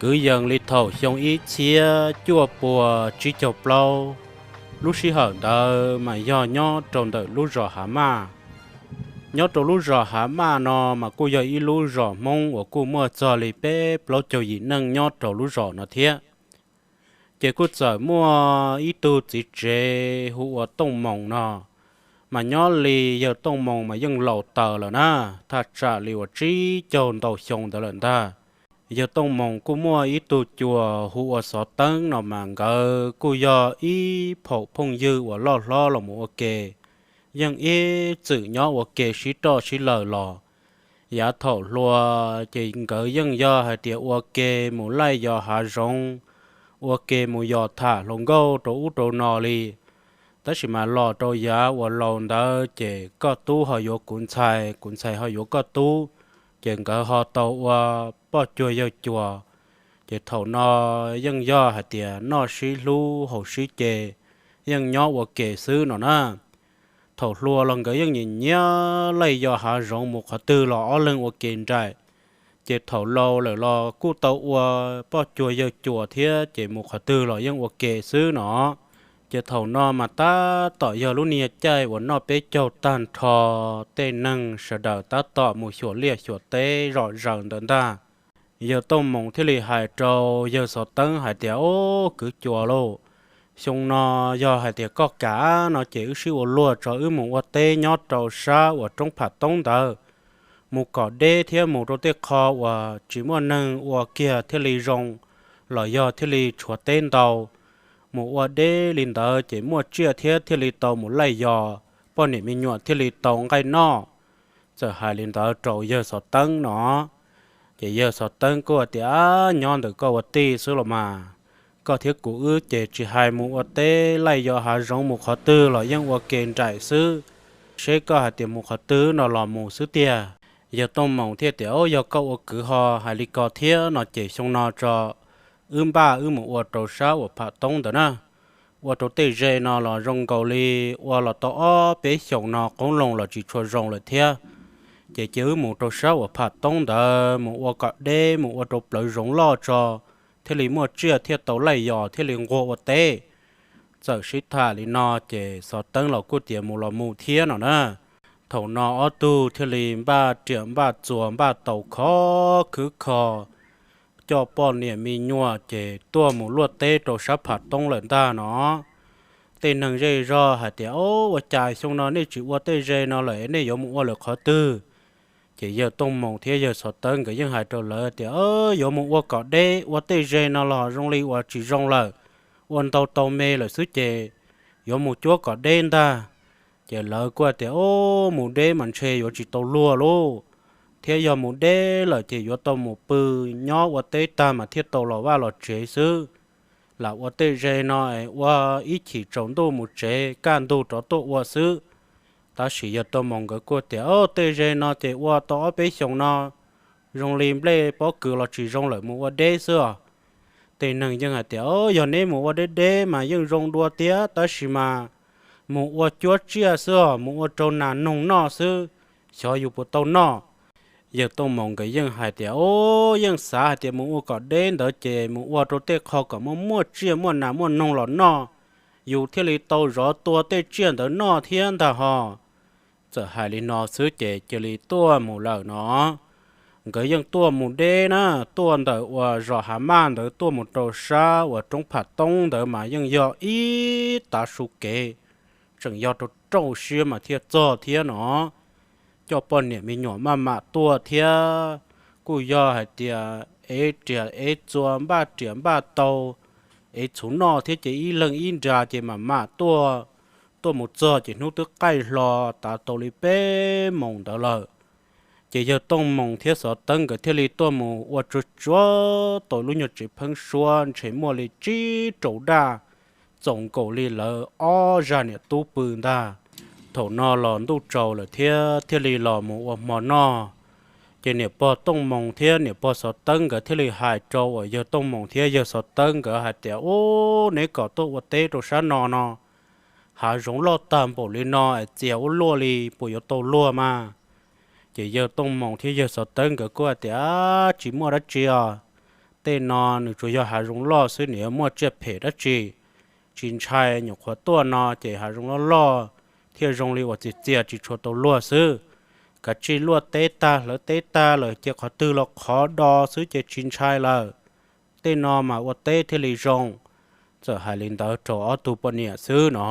Kwv yees li thaum xyoo ib txhiab cuaj puas tsib caug plaub, lub sij hawm ntawd mas yog nyob rau ntawm lub zos Hav Maj. Nyob rau lub zos Hav Maj no mas kuj yog ib lub zos Hmoob uas kuj muaj txog li peb plaub caug yim neej nyob rau lub zos no thiab. Ces kuj txawm muaj ib tug txiv tsev hu ua Tooj Moos no, mas nyob li yawg Tooj Moos mas yeej laus taws lawm na, thaj tsam li uas tsib caug ntau xyoo ntawd lawm ntag. Yawg Tooj Moos kuj muaj ib tug cuas hu ua Xov Teeb no mas nkawd kuj yog ib phaum phooj ywg uas loj hlob los mus ua ke, yeej ib txwm nyob ua ke sib roj sib lawm los. Yav thaum hluas ces nkawd yeej yog hais tias ua ke mus laij yos hav zoov, ua ke mus yos tham hluas nkauj rau ub rau no li. Tab sis mas los rau yav uas laus ntawd ces koj tub ho yuav kuv ntxhais, kuv ntxhais ho yuav koj tub, ces nkawd ho tau ua poj cuag yawg cuas. Ces thaum no yeej yog hais tias noj sib hlub haus sib ce, yeej nyob ua ke xwb no na. Thaum hluas los nkawd yeej nyiam nyiam laij yos hav zoov, mus qhov twg los ob leeg ua ke nraim. Ces thaum laus lawm los kuj tau ua poj cuag yawg cuas thiab, ces mus qhov twg los yeej ua ke xwb no. Ces thaum no mas tab tom yog lub niag caij uas noj peb caug tag nrho, tej neeg sawv daws tab tom mus xyuas liaj xyuas teb zom zaws ntawd ntag. Yawg Tooj Moos thiaj li hais rau yawg Xov Teeb hais tias, Ob, kwv cuas lauj, xyoo no yog hais tias koj kam no ces wb sib ua luag tso, wb mus ua teb nyob rau sab uas roob Pham Toob ntawd, mus kom deb thiab mus rau tej qho uas tsis muaj neeg ua kiag thiaj li zoo, los yog thiaj li tshuav teb ntau. Mus ua deb li ntawd ces muaj tsiaj thiab thiaj li tau mus laij yos, poj niam me nyuam thiaj li tau nqaij noj. Txawm hais li ntawd rau yawg Xov Teeb no, ces yawg Xov Teeb kuj tias, Nyob ntawm koj ua tij xwb los mas, koj thiab kuv wb ces tsis hais mus ua teb laij yos hav zoov, mus qhov twg los yeej ua ke nraim xwb. Seb koj hais tias mus qhov twg no los mus xwb tiag. Yawg Tooj Moos thiaj tias, Ob, yog koj ua kwv ho hais li ko thiab no ces xyoo no tso, wb npaj wb mus ua rau sab uas Pham Toob ntawd na. Ua rau tej ze no los zoo nkaus li ua los tau ob peb xyoos no qoob loo los tsis tshua zoo lawm thiab. Ces cia wb mus rau sab uas Pham Toob ntawd mus ua kom deb, mus ua rau plawv zoov loj tso, thiaj li muaj tsiaj thiaj tau laij yos thiaj li nquag ua teb. Txawm sib tham li no ces Xov Teeb los kuj tias mus los mus thiab no na. Thaum no ob tug thiaj li npaj riam npaj txuas npaj taus khov khwv kho, coj poj niam me nyuam ces tuaj mus luaj teb rau sab Pham Toob lawm ntag no. Tej neeg zej zog hais tias, Ob, ua cas xyoo no nej tsis ua tej ze no lawm, nej yuav mus ua lawm qhov twg? Ces yawg Tooj Moos thiab yawg Xov Teeb nkawd yeej hais rau lawv tias, Yuav mus ua kom deb, ua tej ze no los zoo li uas tsis zoo lawm, ua ntau tau me lawm xwb ces yuav mus cuab kom deb ntag. Ces lawv kuj tias, Ob, mus deb mas ntshe yuav tsis tau luag lauj, thiab yog mus deb lawm ces yuav tau mus pw nyob ua teb tag mas thiaj tau los vaj los tsev xwb. Lam ua tej ze no es ua ib chim tsaus ntuj mus tsev, kaj ntug rov tuaj ua xwb. Tab sis yawg Tooj Moos nkawd kuj tias, Ob, tej ze no ces ua tau ob peb xyoos no zoo li nplej pob kws los tsis zoo lawm, mus ua deb xwb os. Tej neeg yeej hais tias, Ob, yog neb mus ua deb deb mas yeej zoo dua tiag, tab sis mas mus ua cuab tsiaj xwb os, mus ua rau nas noog noj xwb, xyov yus puas tau noj. Yawg Tooj Moos nkawd yeej hais tias, Ob, yeej xav hais tias mus ua kom deb ntawd ces mus ua rau tej qho kom muaj muaj tsiaj muaj nas muaj noog los noj, yus thiaj li tau zov tua tej tsiaj ntawd noj thiab ntag ho. Txawm hais li no xwb ces cia li tuaj mus lawm no. Nkawd yeej tuaj mus deb na, tuaj ntawm uas zos Hav Maj ntawd tuaj mus rau sab uas roob Pham Toob ntawd mas yeej yog ib tav su kev, tseem yog rau rau siab mas thiaj txog thiab no. Coj poj niam me nyuam maj mam tuaj thiab, kuj yog hais tias ev riam ev txuas, npaj riam npaj tau, ev txhuv noj thiab ces ib leeg ib nra ces mam mam tuaj. Tuaj mus txog ces hnub twb qaij hlo, tav tau li peb moos ntawd lawm. Ces yawg Tooj Moos thiab Xov Teeb nkawd thiaj li tuaj mus ua tsuag tsuag tau lub nyuag tsev pheeb suab ntshe muaj li tsib rau daj, txaus nkaus li lawv ob zaj niam tub pw ntag. Thaum no los ntuj tsaus lawm thiab thiaj li los mus ua hmo noj. Ces niam pog Tooj Moos thiab niam pog Xov Teeb nkawd thiaj li hais rau uas yawg Tooj Moos thiab yawg Xov Teeb nkawd hais tias, Ub, neb kom tuaj ua teb rau sab no no, hav zoov loj tag npaum li no es txias ua luaj li puas yuav tau luag mas? Ces yawg Tooj Moos thiab yawg Xov Teeb nkawd kuj hais tias, Tsis muaj dab tsi os, Tej no nws tsuas yog hav zoov loj xwb, nws yuav muaj tsiaj phem dab tsi? Tsis ntshai, nyuam qhuav tuaj no ces hav zoov loj loj thiaj zoo li uas txias txias tsis tshua tau luag xwb. Kav tsij luaj teb tag hlawv teb tag lawm ces qhov twg los qhov do xwb ces tsis ntshai lawm. Tej no mas ua teb thiaj li zoo. Txawm hais li ntawd rau ob tug poj niam xwb no.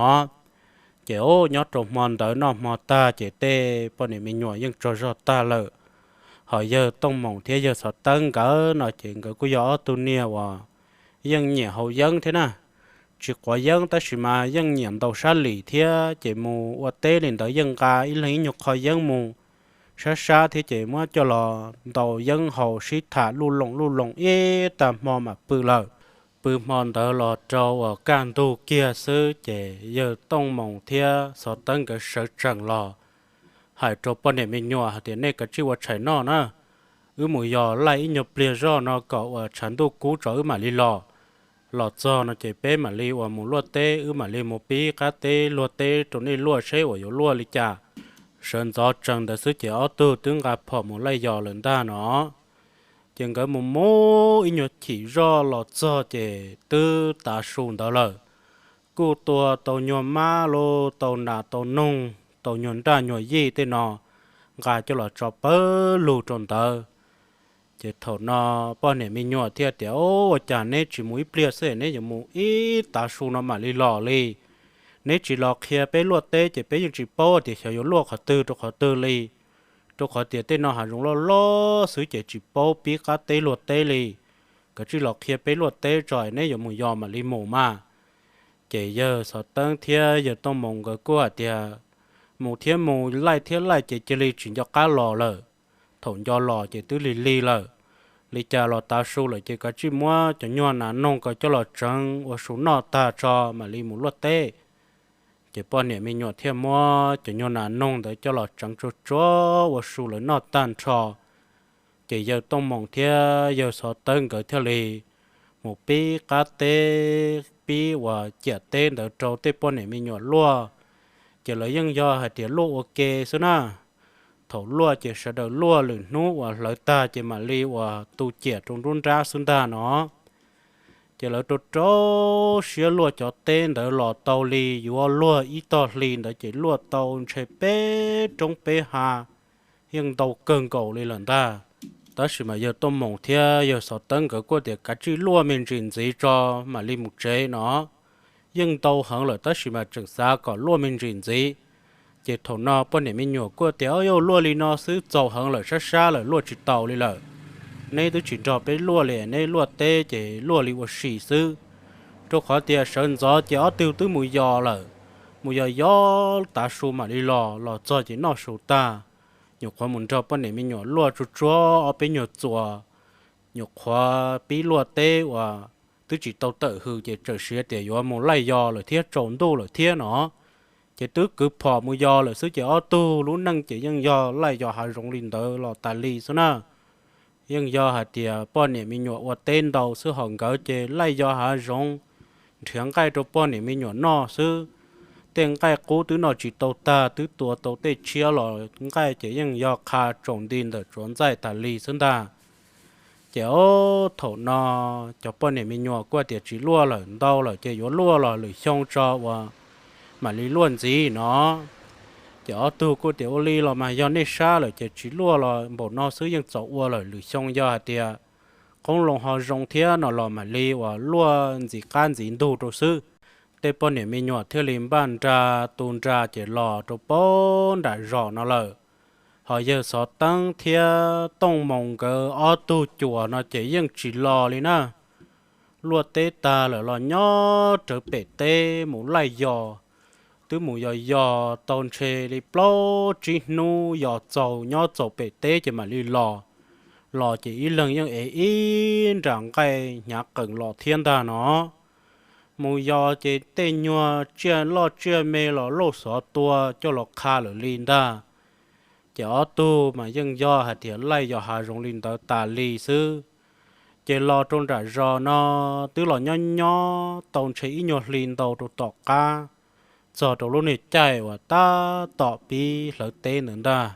Ces nyob rau hmo ntawd noj hmo tag ces tej poj niam me nyuam yeej tsaug zog tag lawm. Ho yawg Tooj Moos thiab yawg Xov Teeb nkawd no ces nkawd kuj yog ob tug niag uas yeej nyiam haus yeeb thiab na. Tsis quav yeeb tab sis mas yeej nyiam ntaus sab lim thiab, ces mus ua teb li ntawd yeej nqa ib leeg ib nyuag qho yeeb mus sab sab thiab ces muab coj los ntaus yeeb haus sib tham luj loos luj loos ib tag hmo mam pw lawm. Pw hmo ntawd los rau uas kaj ntug kiag xwb ces yawg Tooj Moos thiab Xov Teeb nkawd sawv tsees los hais rau poj niam me nyuam hais tias, nej kav tsij ua tshais noj na, wb mus yos laij ib nyuag pliag zoj no kom uas tshav ntuj kub tso wb mam li los. Los txog no ces peb mam li uas mus luaj teb, wb mam li mus pib qab teb luag teb rau nej luaj seb uas yuav luaj li cas. Sawv ntxov tsees ntawd xwb ces ob tug twb nqa phom mus laij yos lawm ntag no. Ces nkawd mus mus ib nyuag chim zoj los txog ces twb tav su ntawd lawm. Kuj tua tau nyuag mab los tau nas tau noog tau nyuag nraj nyuag yij tej no nqa coj los tso pawg lug rau ntawd. Ces thaum no poj niam me nyuam thiaj tias, ua cas neb tsis mus ib pliag xwb, neb yuav mus ib tav su no mam li los li? Neb tsis los qhia peb luaj teb ces peb yeej tsis paub tias xyov yuav luaj qhov twg rau qhov twg li. Rau qhov tias tej no hav zoov loj loj xwb ces tsis paub pib qab teb luag teb li. Kav tsij los qhia peb luaj teb tso, neb yuav mus yos mam li mus mas. Ces yawg Xov Teeb thiab yawg Tooj Moos nkawd kuj hais tias, mus thiab mus, laij thiab laij ces cia li tsis nco qab los lawm. Thaum nco los ces twb lig lig lawm. Li cas los tav su lawm ces kav tsij muab cov nyuag nas noog ko coj los tseev ua su noj tag tso mam li mus luaj teb. Ces poj niam me nyuam thiaj muab cov nyuag nas noog ntawd coj los tseev tsuag tsuag ua su lawv noj tag nrho. Ces yawg Tooj Moos thiab yawg Xov Teeb nkawd thiaj li mus pib qab teb, pib uas ciam teb ntawd rau tej poj niam me nyuam luaj. Ces lawv yeej yog hais tias luaj ua ke xwb na. Thaum luaj ces sawv daws luaj, lwm hnub uas hlawv tag ces mam li uas tu ciam rau nruab nrab xwb ntag no. Ces lawv rau rau siab luaj cov teb ntawd los tau li yuav luag ib tog hli ntawd ces luaj tau ntshe peb roob peb hav, yeej ntau kawg nkaus li lawm ntag. Tab sis mas yawg Tooj Moos thiab yawg Xov Teeb nkawd kuj tias kav tsij luaj me ntsis ntxiv tso mam li mus tsev no. Yeej ntau heev lawm tab sis mas tseem xav kom luaj me ntsis ntxiv. Ces thaum no poj niam me nyuam kuj tias, o, yog luaj li no xwb txaus heev lawm, sab sab lawm luaj tsis taus li lawm. Neb twb tsis nrog peb luaj li, neb luaj teb ces luaj li ua si xwb. Rau qhov tias sawv ntxov ces ob tug twb mus yos lawm, mus yos yos tav su mam li los, los txog ces noj su tag, nyuam qhuav mus nrog poj niam me nyuam luaj tsuag tsuag ob peb nyuag txuas, nyuam qhuav pib luaj teb uas twb tsis tau tawm hws ces txawm siv tias yuav mus laij yos lawm thiab, tsaus ntuj lawm thiab no. Ces twb kwv phom mus yos lawm xwb ces ob tug lub neej ces yeej yog laij yos hav zoov li ntawd los tas li xwb na. Yeej yog hais tias poj niam me nyuam ua teb ntau xwb, ho nkawd ces laij yos hav zoov nrhiav nqaij rau poj niam me nyuam noj xwb. Tej nqaij qub twb noj tsis tau tag, twb tua tau tej tshiab los nqaij ces yeej yog qha tsaus nti ntawm tsuav ntxaij tas li xwb ntag. Ces ob thaum no cov poj niam me nyuam kuj tias tsis luaj lawm, ntau lawm ces yuav luaj los lwm xyoo tso uas mam li luaj ntxiv no. Ces ob tug kuj tias ua li los mas yog nej sab lawm ces tsis luaj los npaum no xwb yeej txaus ua lawm, lwm xyoo yog hais tias qoob loo ho zoo thiab no los mam li uas luaj ntxiv qab ntxiv ntug rau xwb. Tej poj niam me nyuam thiaj li npaj nra tu nra ces los rau pab nram zos no lawm. Ho yawg Xov Teeb thiab Tooj Moos nkawd ob tug cuas no ces yeej tsis los li na. Luaj teb tag lawm los nyob rawv pem teb mus laij yos. Twb mus yos yos tau ntshe li plaub tsib hnub yos txaus nyob txaus pem teb ces mam li los. Los ces ib leeg yeej ev ib nram nqaij hnyav qees los thiab ntag no. Mus yos ces tej nyuag tsiaj loj tsiaj me los lauj xov tua coj los qha lawm li ntag. Ces ob tug mas yeej yog hais tias laij yos hav zoov li ntawd tas li xwb. Ces los rau nram zos no twb los nyob nyob tau ntshe ib nyuag hli ntau rau tom qab, txog rau lub niag caij uas tab tom pib hlawv teb ntawd ntag.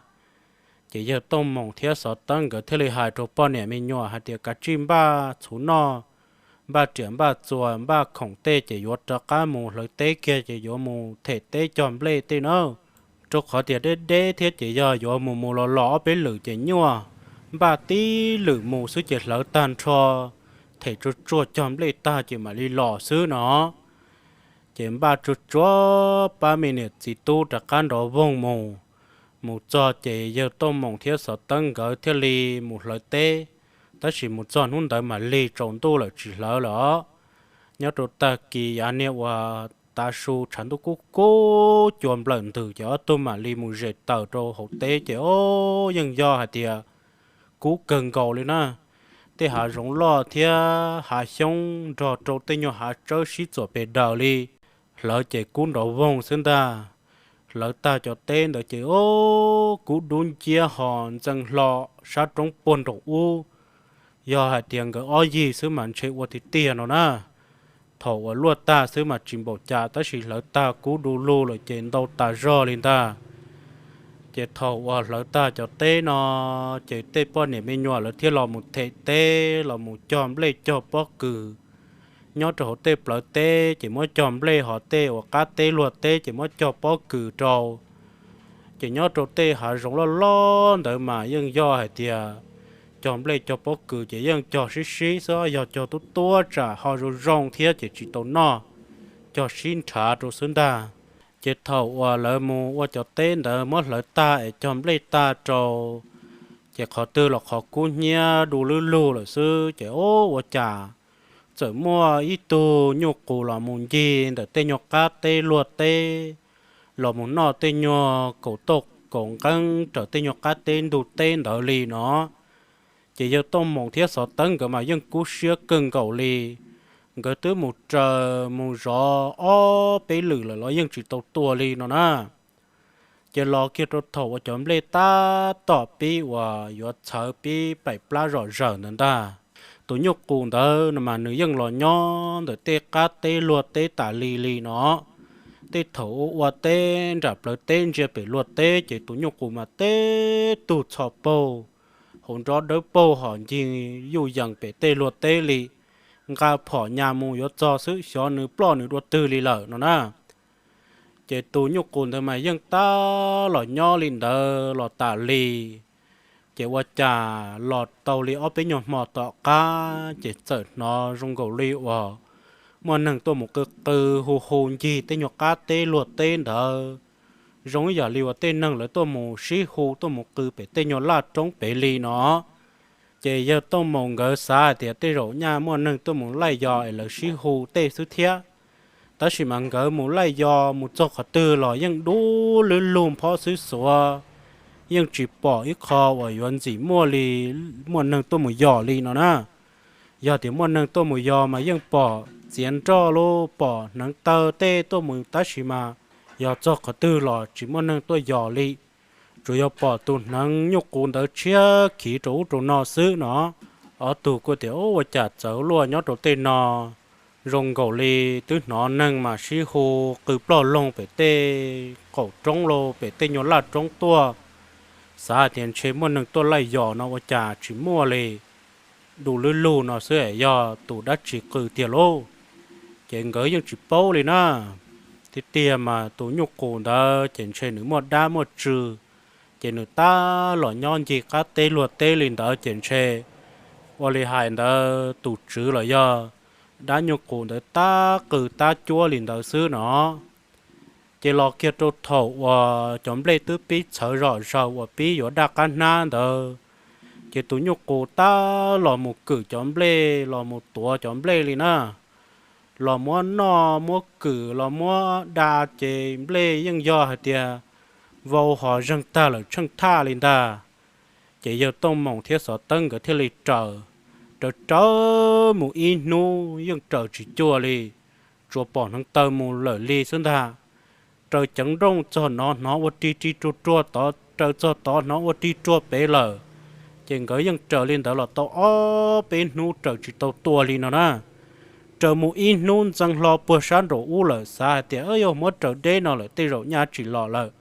Ces yawg Tooj Moom thiab Xov Teeb nkawd thiaj li hais rau poj niam me nyuam hais tias, Kav tsij npaj txhuv noj, npaj riam npaj txuas, npaj khoom tej, ces yuav rov qab mus hlawv teb kiag, ces yuav mus them teb cog nplej tej na. Rau qhov tias deb deb thiab ces yog yuav mus mus los los ob peb lwm ces nyuaj, npaj tib lwm mus xwb ces hlawv tag nrho, them tsuag tsuag cog nplej tag ces mam li los xwb no. Ces npaj tsuag tsuag pab me niam txiv tub rov qab nrov voog mus. Mus txog ces yawg Tooj Moom thiab Xov Teeb nkawd thiaj li mus hlawv teb, tab sis mus txog hnub ntawd mam lig tsaus ntuj lawm tsis hlawv lawm os. Nyob rau tag kis yav niag uas tav su tshav ntuj kub kub cua nplawm ntws ces ob tug mam li mus zes taws rau hauv teb ces o, yeej yog hais tias kub kawg nkaus li na. Tej hav zoov loj thiab hav xyoob nrog rau tej nyuag hav tsawb sib txuam pes daws li, hlawv ces kub nrov voog xwb ntag. Hlawv tag cov teb ntawd ces o, kub dub nciab ho ntxeev hlo sab roob puag nraum ub. Yog hais tias nkawd ob yig xwb mas ntshe ua tiag tiag no na. Thaum uas luaj tag xwb mas tsis npaum cas tab sis hlawv tag kub du lug lawm ces ntau tas zog li ntag. Ces thaum uas hlawv tag cov teb no, ces tej poj niam me nyuam lawv thiaj los mus them teb los mus cog nplej cog pob kws. Nyob rau hauv tej plawv teb ces muab cog nplej, ho tej uas qab teb luag teb ces muab cog pob kws rau. Ces nyob rau tej hav zoov loj loj ntawd mas yeej yog hais tias cog nplej cog pob kws ces yeej cog sib sib xwb, yog cog tuab tuab tsam ho zoo zoo thiab ces tsis tau noj, cog sib nrhav rau xwb ntag. Ces thaum uas lawv mus ua cov teb ntawd muab hlawv tag es cog nplej tag rau, ces qhov twg los qhov kub hnyiab du lwb lug lawm xwb ces o, ua cas txawm muaj ib tug nyuj qus los mus ncig ntawm tej nyuag qab teb luag teb, los mus noj tej nyuag kaum tauj kaum nqeeb raws tej nyuag qab teb ntug teb ntawd li no. Ces yawg Tooj Moom thiab Xov Teeb nkawd mas yeej kub siab kawg nkaus li. Nkawd twb mus raws mus zov ob peb lwm lawm los yeej tsis tau tua li no na. Ces los kiag rau thaum uas cov nplej tab tom pib uas yuav txhawv pib paim plab zom zaws ntawd ntag, tus nyuj qus ntawd no mas nws yeej los nyob ntawm tej qab teb luag teb tas li li no. Tej thaum ua ua teb nram plawv teb ntsia pem luag teb ces tus nyuj qus mas teb tug txho paug, hauv nrov dawb paug ho ncig yuj yees pem tej luag teb li, nqa phom nyas mus yuav txog xwb xyov nws ploj nws dua twg li lawm no na. Ces tus nyuj qus ntawd mas yeej tab los nyob li ntawd los tas li. Ces ua cas los tau li ob peb nyuag hmo tom qab ces txawm hnov zoo nkaus li uas muaj neeg tuaj mus qw qw hu hu ncig tej nyuag qab teb luag teb ntawd, zoo ib yam li uas tej neeg lawv tuaj mus sib hu tuaj mus qw pem tej nyuag laj roob pem li no. Ces yawg Tooj Moom nkawd xav hais tias tej zaum nyaj muaj neeg tuaj mus laij yos es lawv sib hu tej xwb thiab. Tab sis mas nkawd mus laij yos mus txog qhov twg los yeej dub lwb lug phob xwb xuav, yeej tsis pom ib qho uas yuav ntxim muaj li muaj neeg tuaj mus yos li no na. Yog tias muaj neeg tuaj mus yos mas yeej pom txiav nroj lub pom hneev taw tej tuaj mus tab sis mas yog txog qhov twg los tsis muaj neeg tuaj yos li. Tsuas yog pom tus hneev nyuj qus ntawd tshiab khiv rau ub rau no xwb no. Ob tug kuj tias, Ua cas txawv luaj nyob rau tej no, zoo nkaus li twb hnov neeg mas sib hu qw ploj loog pem tej qaum roob los pem tej nyuag laj roob tuaj. Xav hais tias ntshe muaj neeg tuaj laij yos no ua cas tsis muaj li, dub lwb lug no xwb es yog tus dab tsi qw tiag lauj. Ces nkawd yeej tsis paub li na. Tiag tiag mas tus nyuj qus ntawd ces ntshe nws muaj dab muaj tswv, ces nws tab los nyob ncig qab teb luag teb li ntawd ces ntshe ua li hais ntawd tus tswv los yog dab nyuj qus ntawd tab qw tab cuab li ntawd xwb no. Ces los kiag rau thaum uas cov nplej twb pib txhawv zom zaws uas pib yuav daj qab hnab ntawd, ces tus nyuj qus tab los mus kwm cov nplej los mus tuav cov nplej li na. Los muab noj muab kwm los muab da ces nplej yeej yog hais tias vau ho zeeg tag lawm tsheej thaj li ntag. Ces yawg Tooj Moom thiab Xov Teeb nkawd thiaj li raws, raws raws mus ib hnub yeej raws tsis cuag li, tsuas pom hneev taw mus lawm li xwb ntag. Raws ceev nrooj txog nov hnov ua rig rig ruag ruag tod, raws txog tod hnov ua rig ruag pem lawm. Ces nkawd yeej raws li ntawd los tau ob peb hnub raws tsis tau tua li no na. Raws mus ib hnub ntxeev hlo puag sab nraum ub lawm xav hais tias, Yog muab raws deb no lawm tej zaum nyaj tsis los lawm.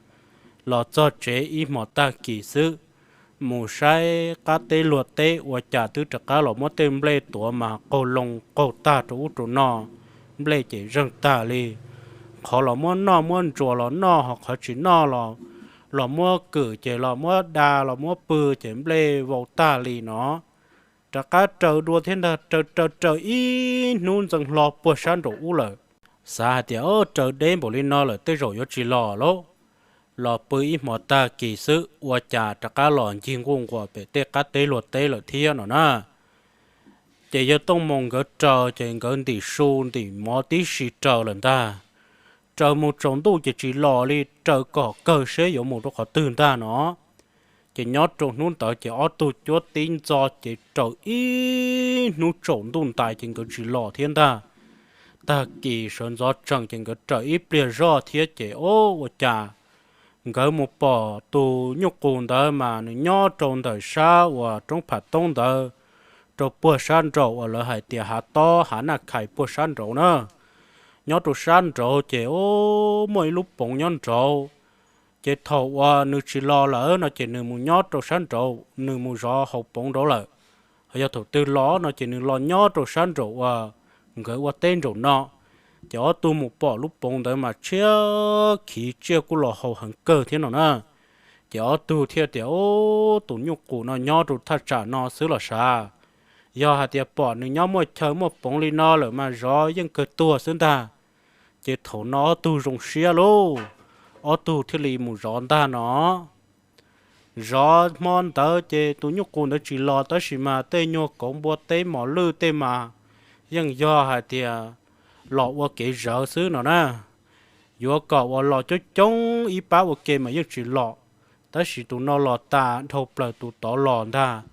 Los txog tsev ib hmos tag kis xwb, mus saib qab teb luag teb ua cas twb rov qab los muab tej nplej tuav mas qaug loo qaug tag rau ub rau no, nplej ces zeeg tag li. Qhov los muab noj muab ntsuas los noj, ho qhov tsis noj los, los muab kwm ces los muab da los muab pw ces nplej vau tag li no. Rov qab raws dua thiab ntag, raws raws raws ib hnub ntxeev hlo puag sab nraum ub lawm. Xav hais tias, o, raws deb npaum li no lawm tej zaum yuav tsis los lauj. Los pw ib hmo tag kis xwb ua cas rov qab los ncig nquj nquas pem tej qab teb luag teb lawm thiab no na. Ces yawg Tooj Moos nkawd raws ces nkawd ntim su ntim mov tib si raws lawm ntag. Raws mus tsaus ntuj ces tsis los li, raws kom kawg seb yuav mus rau qhov twg ntag no. Ces nyob rau hnub ntawd ces ob tug cuab tib ntxo ces raws ib hnub tsaus ntuj ntais ces nkawd tsis los thiab ntag. Tag kis sawv ntxov tsees ces nkawd raws ib pliag zoj thiab ces, o, ua cas nkawd mus pom tus nyuj qus ntawd mas nws nyob rau ntawm sab uas roob Pham Toob ntawd, rau puag sab nraud uas lawv hais tias hav tob hav Naj Khais puag sab nraud na. Nyob rau sab nraud ces, o, muaj ib lub poov nyob nraud. Ces thaum uas nws tsis los lawm no ces nws mus nyob rau sab nraud, nws mus zov hauv poov nraud lawm. Ho yog thaum twg los no ces nws los nyob rau sab nraud uas nkawd ua teb nraum no. Ces ob tug mus pom lub poov ntawd mas tshiab khiv tsiaj kuj los haus heev kawg thiab no na. Ces ob tug thiaj tias, o, tus nyuj qus no nyob rau thaj tsam no xwb los sav. Yog hais tias pom nws nyob muaj chaw muaj poov li no lawm mas zov yeej kawg tuag xwb ntag. Ces thaum no ob tug zoo siab lauj, ob tug thiaj li mus zov ntag no. Zov hmo ntawd ces tus nyuj qus ntawd tsis los tab sis mas tej nyuag kauv npua teb mos lwj tej mas yeej yog hais tias los ua kev zawv xwb no na. Yuav kom uas los coob coob ib pab ua ke mas yeej tsis los, tab sis tus no los tas dhau plaws tus tod los ntag.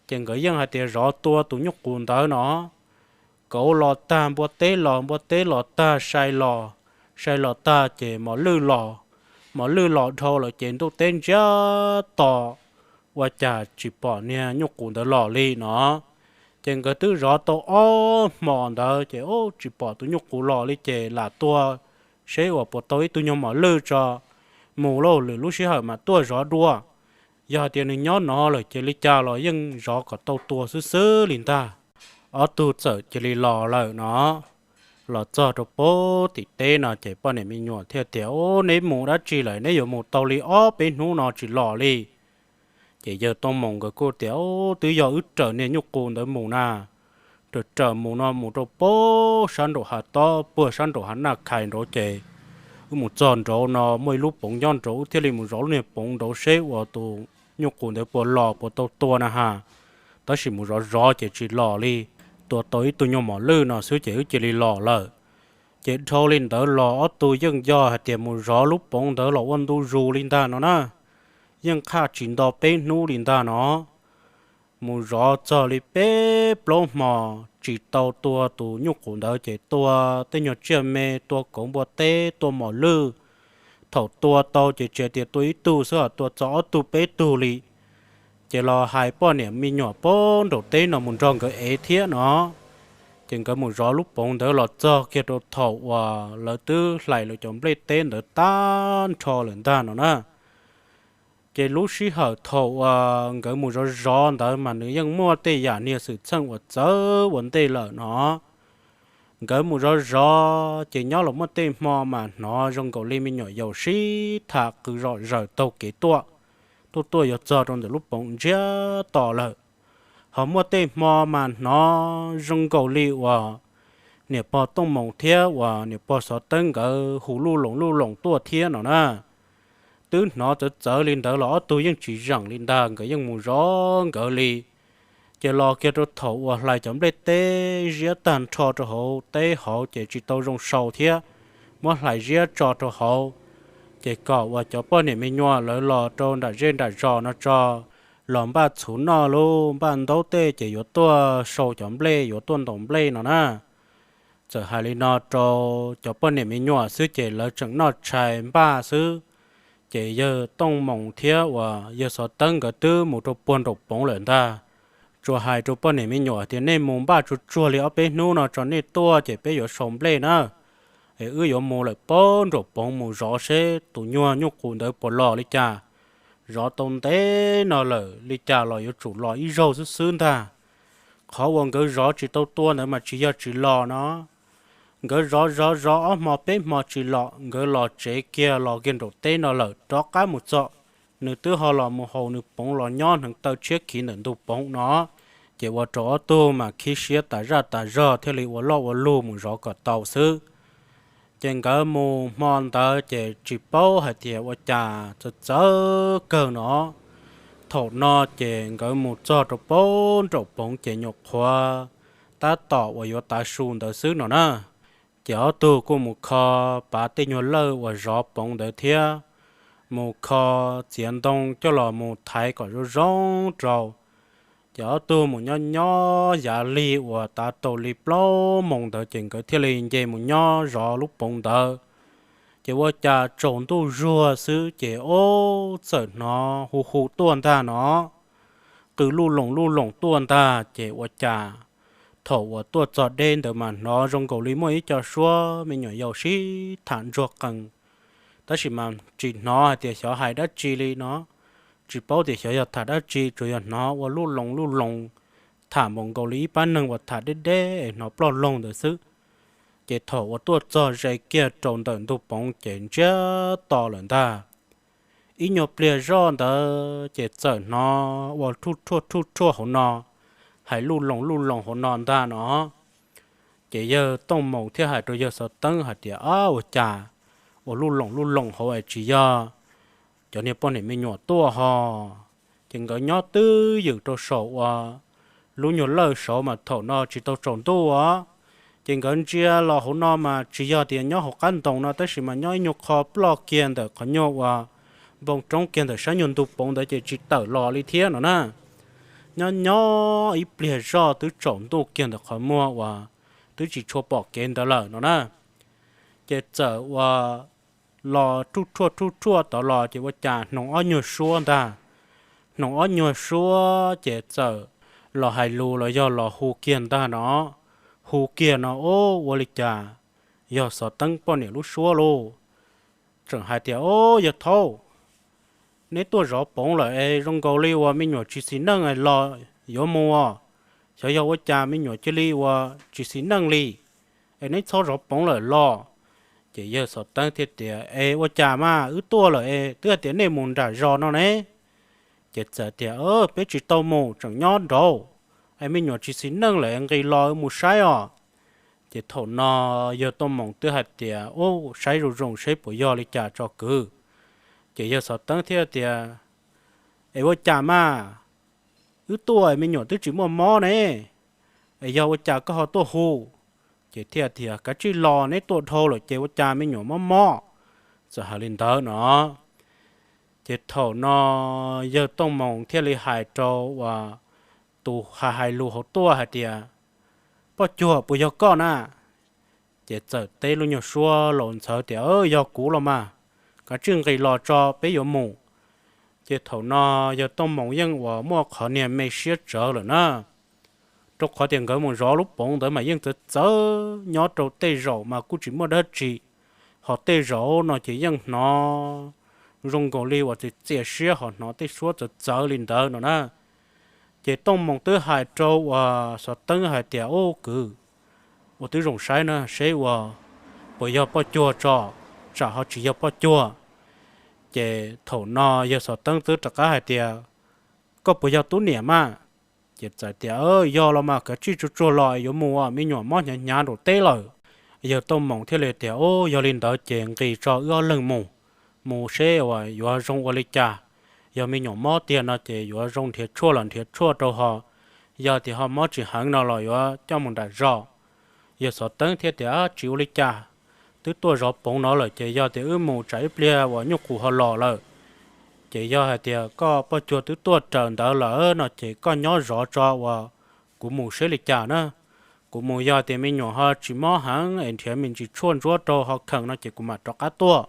Ces nkawd yeej hais tias zov tua tus nyuj qus ntawd no. Kauv los tag npua teb los, npua teb los tag sai los, sai los tag ces mos lwj los, mos lwj los dhau lawm ces ntuj teb ntsiag to, ua cas tsis pom niag nyuj qus ntawd los li no. Ces nkawd twb zov tau ob hmo ntawd ces, o, tsis pom tus nyuj qus los li ces lam tuaj seb uas puas tau ib tug nyuag mos lwj tso mus lauj, lwm lub sij hawm mas tuaj zov dua. Yog hais tias nws nyob no lawm ces li cas los yeej zov kom tau tua xwb xwb li ntag. Ob tug txawm cia li los lawm no. Los txog rau pem tim teb no ces poj niam me nyuam thiaj tias, o, neb mus dab tsi lawm, neb yuav mus tau li ob peb hnub no tsis los li. Ces yawg Tooj Moos nkawd kuj tias, o, twb yog wb raws niag nyuj qus ntawd mus na. Raws raws mus no mus rau pem sab nraum hav tob puag sab nraum hav Naj Khais nraud ces wb mus txog nraud no muaj ib lub poov nyob nraud, wb thiaj li mus zov lub niag poov nraud seb uas tus nyuj qus ntawd puas los puas tau tua na has. Tab sis mus zov zov ces tsis los li, tua tau ib tug nyuag mos lwj no xwb ces wb cia li los lawm. Ces dhau li ntawd los ob tug yeej yog hais tias mus zov lub poov ntawd los ua ntu zus li ntag no na. Yeej qhaj tsis nto peb hnub li ntag no. Mus zov txog li peb plaub hmo tsis tau tua tus nyuj qus ntawd ces tua tej nyuag tsiaj me, tua kauv npua teb, tua mos lwj. Thaum tua tau ces tsis hais tias tua ib tug xwb, ho tua txog ob tug peb tug li. Ces los hais poj niam me nyuam pem nraum teb no mus nrog nkawd ev thiab no. Ces nkawd mus zov lub poov ntawd los txog kiag rau thaum uas lawv twb hlais lawv cov nplej teb ntawd tag nrho lawm ntag no na. Ces lub sij hawm thaum uas nkawd mus zov zov ntawd mas nws yeej muaj tej yam niag xwm txheej uas txawv ua ntej lawm no. Nkawd mus zov zov ces nyob los muaj tej hmo mas hnov zoo nkaus li me nyuam yaus sib tham qw zom zaws taug kev tuaj, tuaj tuaj yuav txog rau ntawm lub poov ntsiag to lawm. Ho muaj tej hmo mas hnov zoo nkaus li uas niam pog Tooj Moos thiab uas niam pog Xov Teeb nkawd hu luj loos luj loos tuaj thiab no na. Twb hnov txawv txawv li ntawd los ob tug yeej tsis zeem li ntag, nkawd yeej mus zov nkawd li. Ces los kiag rau thaum uas hlais cov nplej teb ziab tag nrho rau hauv teb hauv ces tsis tau zoo sau thiab, muab hlais ziab tso rau hauv. Ces kom uas cov poj niam me nyuam lawv los rau nram zej nram zos no tso, los npaj txhuv noj lauj, npaj ntaub tej ces yuav tuaj sau cov nplej, yuav tuaj ntaus nplej no na. Txawm hais li no rau cov poj niam me nyuam xwb ces lawv tseem noj tshais npaj xwb. Ces yawg Tooj Moos thiab uas yawg Xov Teeb nkawd twb mus rau puag nraum poov lawm ntag. Tsuas hais rau poj niam me nyuam tias nej mus npaj tsuag tsuag li ob peb hnub no tso nej tuaj ces peb yuav sau nplej na. Es wb yuav mus lawm puag nraum poov mus zov seb tus nyuag nyuj qus ntawd puas los li cas. zov tau ntev no lawm, li cas los yuav tsum los ib zaug xwb xwb ntag. Qhov uas nkawd zov tsis tau tua ntawd mas tsis yog tsis los no. Nkawd zov zov zov ob hmo peb hmo tsis los, nkawd los tsev kiag los kiag nraum teb no lawm, rov qab mus txog, nws twb ho los mus haus nws poov los nyob hneev taw tshiab khiv ntawm ntug poov no. Ces ua rau ob tug mas khib siab tas zaj tas zog thiaj li ua loj ua lug mus zov kom tau xwb. Ces nkawd mus hmo ntawd ces tsis paub hais tias ua cas txawv txawv kawg no. Thaum no ces nkawd mus txog rau pab nraum poov ces nyuam qhuav tab tom uas yuav tav su ntawd xwb no na. Ces ob tug kuj mus kho pav tej nyuag lawj uas zov poov ntawd thiab, mus kho txiav ntoo coj los mus thaiv kom zoo zoo rau. Ces ob tug mus nyob nyob yav lig uas tav tau li plaub moos ntawd ces nkawd thiaj li nce mus nyob zov lub poov ntawd. Ces ua cas tsaus ntuj zuag xwb ces ub txawm hnov hu hu tuaj ntag no. Qw luj loos luj loos tuaj ntag ces ua cas thaum uas tuaj txog deb ntawd mas hnov zoo nkaus li muaj ib co suab me nyuam yaus sib tham ntsuag qees, tab sis mas tsis hnov hais tias xyov hais dab tsi li no. Tsis paub tias xyov yog tham dab tsi, tsuas yog hnov ua luj loos luj loos, tham npaum nkaus li ib pab neeg uas tham deb deb es hnov ploj loog ntawd xwb. Ces thaum uas tuaj txog ze kiag rau ntawm ntug poov ces ntsiag to lawm ntag. Ib nyuag pliag zoj ntawd ces txawm hnov ua rhuj rhuaj rhuj rhuaj hauv no, hais luj loos luj loos hauv no ntag no. Ces yawg Tooj Moos thiaj hais rau yawg Xov Teeb hais tias, Ab, ua cas ua luj loos luj loos hauv es tsis yog cov niag poj niam me nyuam tuaj ho? Ces nkawd nyob twb ywm rau saum uas lub nyuag lawj saud mas thaum no tsis tau tsaus ntuj os. Ces nkawd ntsia los hauv no mas tsis yog tias nyob hauv qab ntoo no tab sis mas nyob ib nyuag qho ploj kiag ntawm qhov nyuag uas npoo roob kiag ntawm sab nyuag ntug poov ntawd ces tsis tawm los li thiab no na. Nyob nyob ib pliag zoj twb tsaus ntuj kiag ntawm qhov muag uas twb tsis tshua pom kev ntawd lawm no na. Ces txawm uas los rhuj rhuaj rhuj rhuaj tod los ces ua cas hnoos ob nyuag suab ntag. Hnoos ob nyuag suab ces txawm los hais lus los yog los hu kiag ntag no. Hu kiag no, Ub, ua li cas yog Xov Teeb poj niam lub suab lauj? Tseem hais tias, Ub, yawg thaub, neb tuaj zov poov lawm es zoo nkaus li uas me nyuam tsis xis neej los yuav mus os. Xyov yog ua cas me nyuam cia li uas tsis xis neej li, es neb txhob zov poov lawm los? Ces yawg Xov Teeb thiaj tias, Es ua cas mas wb tuaj lawm es twb hais tias nej mus nram zos no ne. Ces txawm tias, Peb tsis tau mus, tseem nyob nraud, es me nyuam tsis xis neej lawm nqis los mus saib os. Ces thaum no yawg Tooj Moos twb hais tias, Ub, saib zoo zoo seb puas yog li cas tso kwv. Ces yawg Xov Teeb thiaj tias, Es ua cas mas wb tuaj me nyuam twb tsis muaj mob ne, es yog ua cas koj ho tuaj hu? Ces thiaj tias, Kav tsij los, neb tuaj dhau lawm ces ua cas me nyuam mob mob. Txawm hais li ntawd no. Ces thaum no yawg Tooj Moos thiaj li hais rau uas tus hais hais lus hauv tuaj hais tias, Poj Cuag, puas yog koj na? Ces txawm teb lub nyuag suab laus ntxhawv tias, Yog kuv los mas, kav tsij nqis los tso peb yuav mus. Ces thaum no yawg Tooj Moos yeej uas muaj qhov niag me siab tsawv lawm na, rau qhov tias nkawd mus zov lub poov ntawd mas yeej txawv txawv nyob rau tej zaum mas kuj tsis muaj dab tsi, ho tej zaum no ces yeej hnov zoo nkaus li uas txias txias siab ho hnov tej suab txawv txawv li ntawd no na. Ces Tooj Moos twb hais rau uas Xov Teeb hais tias, Ub kwv, ua tib zoo saib na seb uas puas yog Poj Cuag tso, tsam ho tsis yog Poj Cuag. Ces thaum no yawg Xov Teeb twb rov qab hais tias, Koj puas yog Tub Niam mas? Ces txawm tias, Yog los mas, kav tsij tsuag tsuag los, yuav mus, me nyuam mob hnyav hnyav nraum teb lawm. Yawg Tooj Moos thiaj li tias, Ub, yog li ntawd ces nqis tso wb ob leeg mus, mus seb uas yuav zoo ua li cas. Yog me nyuam mob tiag no ces yuav zoo nrhiav tshuaj los nrhiav tshuaj rau ho, yog tias ho mob tsis heev no los yuav coj mus nram zos. Yawg Xov Teeb thiaj tias, Tsis ua li cas, twb tuaj zov poov no lawm ces yog tias wb mus tsam ib pliag uas nyuj qus ho los lawm, ces yog hais tias koj Poj Cuag twb tuaj raws ntawd lawm no ces koj nyob zov tso uas kuv mus seb li cas na. Kuv mus yog tias me nyuam ho tsis mob heev es nrhiav me ntsis tshuaj ntsuab rau ho kheem no ces kuv mam rov qab tuaj.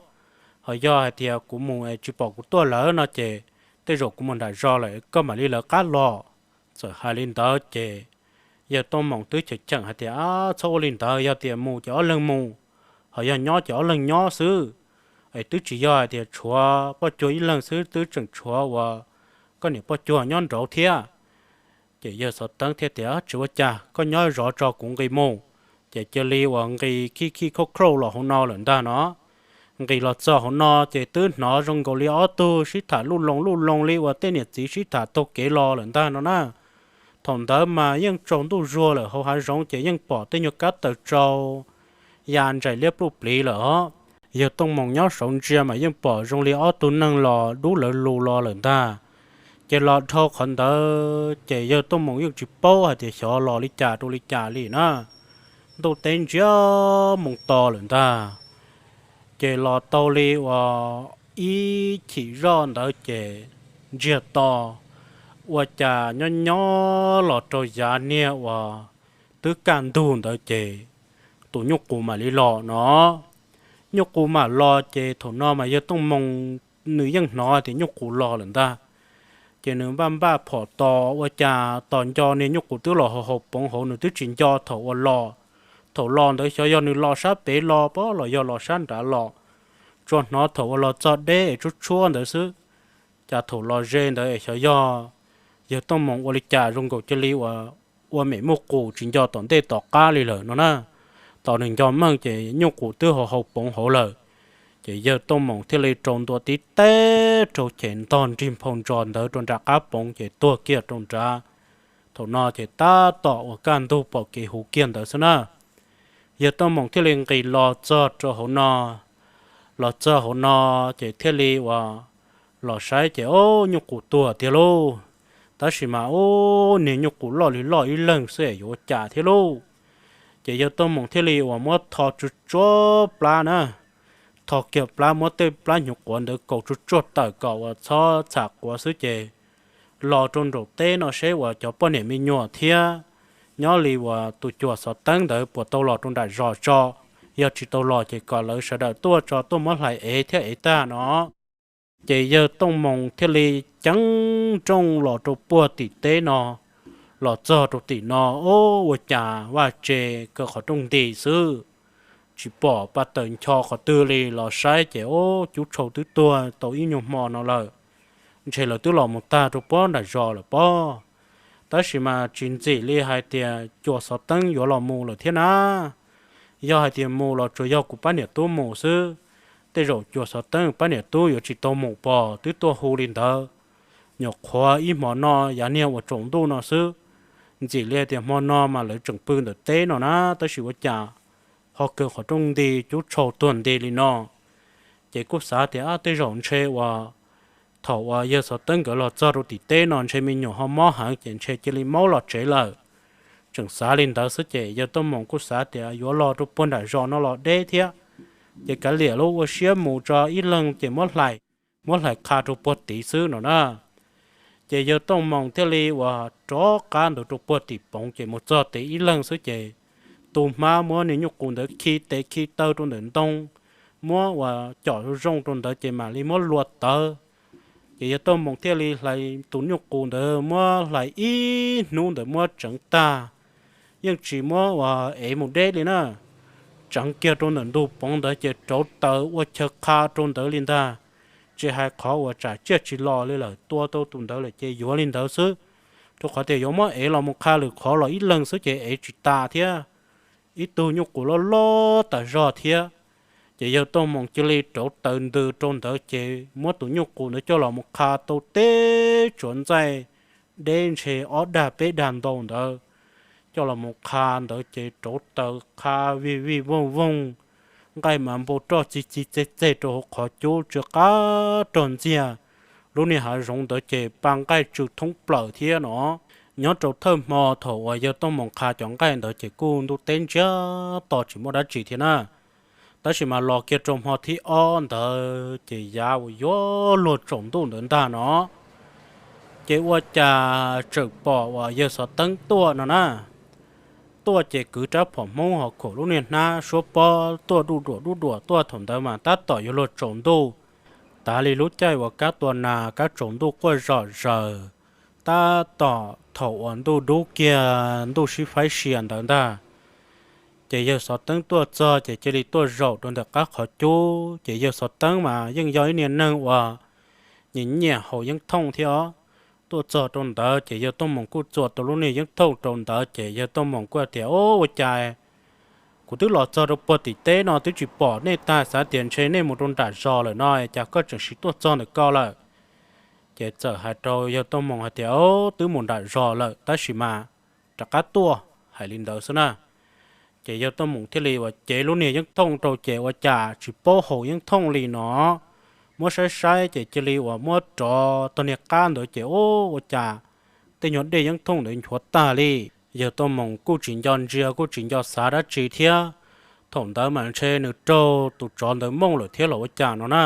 Ho yog hais tias kuv mus es tsis pom kuv tuaj lawm no ces tej zaum kuv mus nram zos lawm koj mam li lawv qab los. Txawm hais li ntawd ces yawg Tooj Moos twb cheem cheem hais tias, Txhob ua li ntawd, yog tias mus ces ob leeg mus, ho yog nyob ces ob leeg nyob xwb. es twb tsis yog hais tias tshuav poj cuag ib leeg xwb, twb tseem tshuav uas koj niam poj cuag nyob nraud thiab. Ces yawg xov teeb thiaj tias, Tsis ua cas, koj nyob zov tso kuv nqis mus. Ces cia li uas nqis khij khij khauj khauj los hauv no lawm ntag no. Nqis los txog hauv no ces twb hnov zoo nkaus li ob tug sib tham luj loo luj loo li uas tej niam txiv sib tham taug kev los lawm ntag no na. Thaum ntawd mas yeej tsaus ntuj zuag lawm, hauv hav zoov ces yeej pom tej nyuag kab taws tsau ya ntsais liab pluj pliv lawm os. Yawg Tooj Moos nyob saud ntsia mas yeej pom zoo li ob tug neeg los dub lawv lus los lawm ntag. Ces los dhau qhov ntawd ces yawg Tooj Moos yeej tsis paub hais tias xyov los li cas rau li cas li na. Ntuj teb ntsiag moo to lawm ntag. Ces los tau li uas ib chim zoj ntawd ces ntsiag to, ua cas nyob nyob los rau yav niag uas twb kaj ntug ntawd ces tus nyuj qus mam li los no. Nyuj qus mam los ces thaum no mas yawg Tooj Moos nws yeej hnov tias nyuj qus los lawm ntag. Ces nws npaj npaj phom tos, ua cas tos nco niag nyuj qus twb los haus haus poov hauv, nws twb tsis nco thaum uas los. Thaum los ntawd xyov yog nws los sab pem los pob los yog los sab nrad los, tsuas hnov thaum uas los txog deb es tshuab tshuab ntawd xwb. Cas thaum los ze ntawd es xyov yog yawg Tooj Moos ua li cas zoo nkaus cia li uas ua mem muaj qus tsis nco tom ntej tom qab li lawm no na. Tos nws nco meej ces nyuj qus twb haus haus poov hauv lawm. Ces yawg Tooj Moos thiaj li rau ntua tib teb rau ces ntog nrig nphau ntsos ntawd rau nram qab poov ces tuag kiag rau nrad. Thaum no ces tab tom uas kaj ntug pom kev huv kiag ntawd xwb na. Yawg Tooj Moos thiaj li nqis los txog rau hauv no. Los txog hauv no ces thiaj li uas los saib ces, Ob, nyuj qus tuag tiag lauj! Tab sis mas, ub, niag nyuj qus loj li loj ib leeg xwb es yuav ua cas thiab lauj? Ces yawg Tooj Moos thiaj li uas muab tho tsuj tsuav plab na, tho kiag plab, muab tej plab hnyuv quav ntawd kaus tsuj tsuav tawm kom uas txhob txham quav xwb ces los rau nraum teb no seb uas cov poj niam me nyuam thiab nyob li uas tus cuas xov teeb ntawd puas tau los rau nram zos tso. Yog tsis tau los ces kom lawv sawv daws tuaj tso, tuaj muab hlais ev thiab ev tag no. Ces yawg Tooj Moos thiaj li ceev nrooj los rau puag tim teb no. Los txog rau tim no, ub, ua cas vaj tse kaw qhov rooj nti xwb, tsis pom pa taws ncho qhov twg li. Los saib ces, ub, Cub Tshau twb tuag tau ib nyuag hmo no lawm, ntshe lawv twb los mus tag rau puag nram zos lawm pob. Tab sis mas tsis ntxim li hais tias cuas xov teeb yuav los mus lawm thiab na. Yog hais tias mus los tsuas yog kuv pab niam tub mus xwb. Tej zaum cuas xov teeb pab niam tub yuav tsis tau mus pom twb tuaj hu li ntawd. Nyuam qhuav ib hmo no yav niag uas tsaus ntuj no xwb, ntxim li hais tias hmo no mas lawv tseem pw ntawm teb no na, tab sis ua cas ho kaw qhov rooj nti, Cub Tshau tuag nti li no. Ces kuj xav tias, Ab, tej zaum ntshe uas thaum uas yawg xov teeb nkawd los txog rau tim teb no ntshe me nyuam ho mob heev ces ntshe cia li maub los tsev lawm. Tseem xav li ntawd xwb ces yawg Tooj Moos kuj xav tias yuav los rau puag nram zos no los deb thiab, ces kav liam los ua siab mus tso, ib leeg ces muab hlais, muab hlais qha rau puag tid xwb no na. Ces yawg Tooj Moos thiaj li uas rov qab ntawd rau puag tim poov ces mus txog tes ib leeg xwb ces tu hmab muab niag nyuj qus ntawd khi tes khi taw rau ntawm ntoo, muab uas com zoo rau ntawd ces mam li muab lua tawv. Ces yawg Tooj Moos thiaj li hlais tus nyuj qus ntawd muab hlais ib hnub ntawd muab tseev tag, yeej tsis muab uas ev mus deb li na. Tseev kiag rau ntawm ntug poov ntawd ces rauv taws ua chaw qha rau ntawd li ntag. Tsis hais qhov uas tsam tsiaj tsis los li lawm, tua tau tus ntawd lawm ces yuav li ntawd xwb, rau qhov tias yuav muab ev los mus qha lwm qhov los ib leeg xwb ces ev tsis tas thiab, ib tug nyuj qus loj loj tas zog thiab. Ces yawg Tooj Moos cia li rauv taws ntws rau ntawd ces muab tus nyuj qus ntawd coj los mus qha tau teb tsuav ntxaij deb ntshe ob dag peb dag ntau ntawd, coj los mus qha ntawd ces rauv taws qha vij vij vooj vooj, nqaij mas npau roj txi txi txeg txeg rau hauv qhov cub tsw qab rog ntxiag. Lub niag hav zoov ntawd ces pa nqaij tsw thoob plaws thiab no. Nyob rau thawj hmo thaum uas yawg Tooj Moos qha cov nqaij ntawd ces kuj ntuj teb ntsiag to tsis muaj dab tsi thiab na. Tab sis mas los kiag rau hmo thib ob ntawd ces yav uas yuav luag tsaus ntuj ntawd ntag no, ces ua cas tseem pom uas yawg xov teeb tuaj no na. Tuaj ces kwv rab phom hmoob ho khuam lub niag hnab suab pob tuaj duj duam duj duam tuaj. Thaum ntawd mas tab tom yuav luag tsaus ntuj, tav li lub caij uas kab tua nas kab tsaus ntuj quaj zom zaws, tab tom thaum uas ntuj dub kiag ntuj sib faib sia ntawd ntag. Ces yawg xov teeb tuaj txog ces cia li tuaj zaum rau ntawm qab qhov cub. Ces yawg xov teeb mas yeej yog ib niag neeg uas nyiam nyiam haus yeeb thooj thiab os. Tuaj txog rau ntawd ces yawg Tooj Moos kuj txua tau lub niag yeeb thooj rau ntawd ces yawg Tooj Moos kuj tias, Ub, ua cas kuv twb los txog rau puag tim teb no twb tsis pom nej tag, xav tias ntshe nej mus rau nram zos lawm no, cas koj tseem sim tuaj txog ntawm ko lawm? Ces txawm hais rau yawg Tooj Moos hais tias, Ub, twb mus nram zos lawm tab sis mas rov qab tuaj, hais li ntawd xwb na. Ces yawg Tooj Moos thiaj li uas cev lub niag yeeb thooj rau ces ua cas tsis paub haus yeeb thooj li no. Muab saib saib ces cia li uas muab rov tog niag qab ntawd ces, Ub, ua cas tej nyuag dej yeeb thooj ntawd nchuav tag li? Yawg Tooj Moos kuj tsis nco ntsia kuj tsis nco xav dab tsi thiab. Thaum ntawd mas ntshe nws raug tus tsov ntawd mooj lawm thiab los ua cas no na.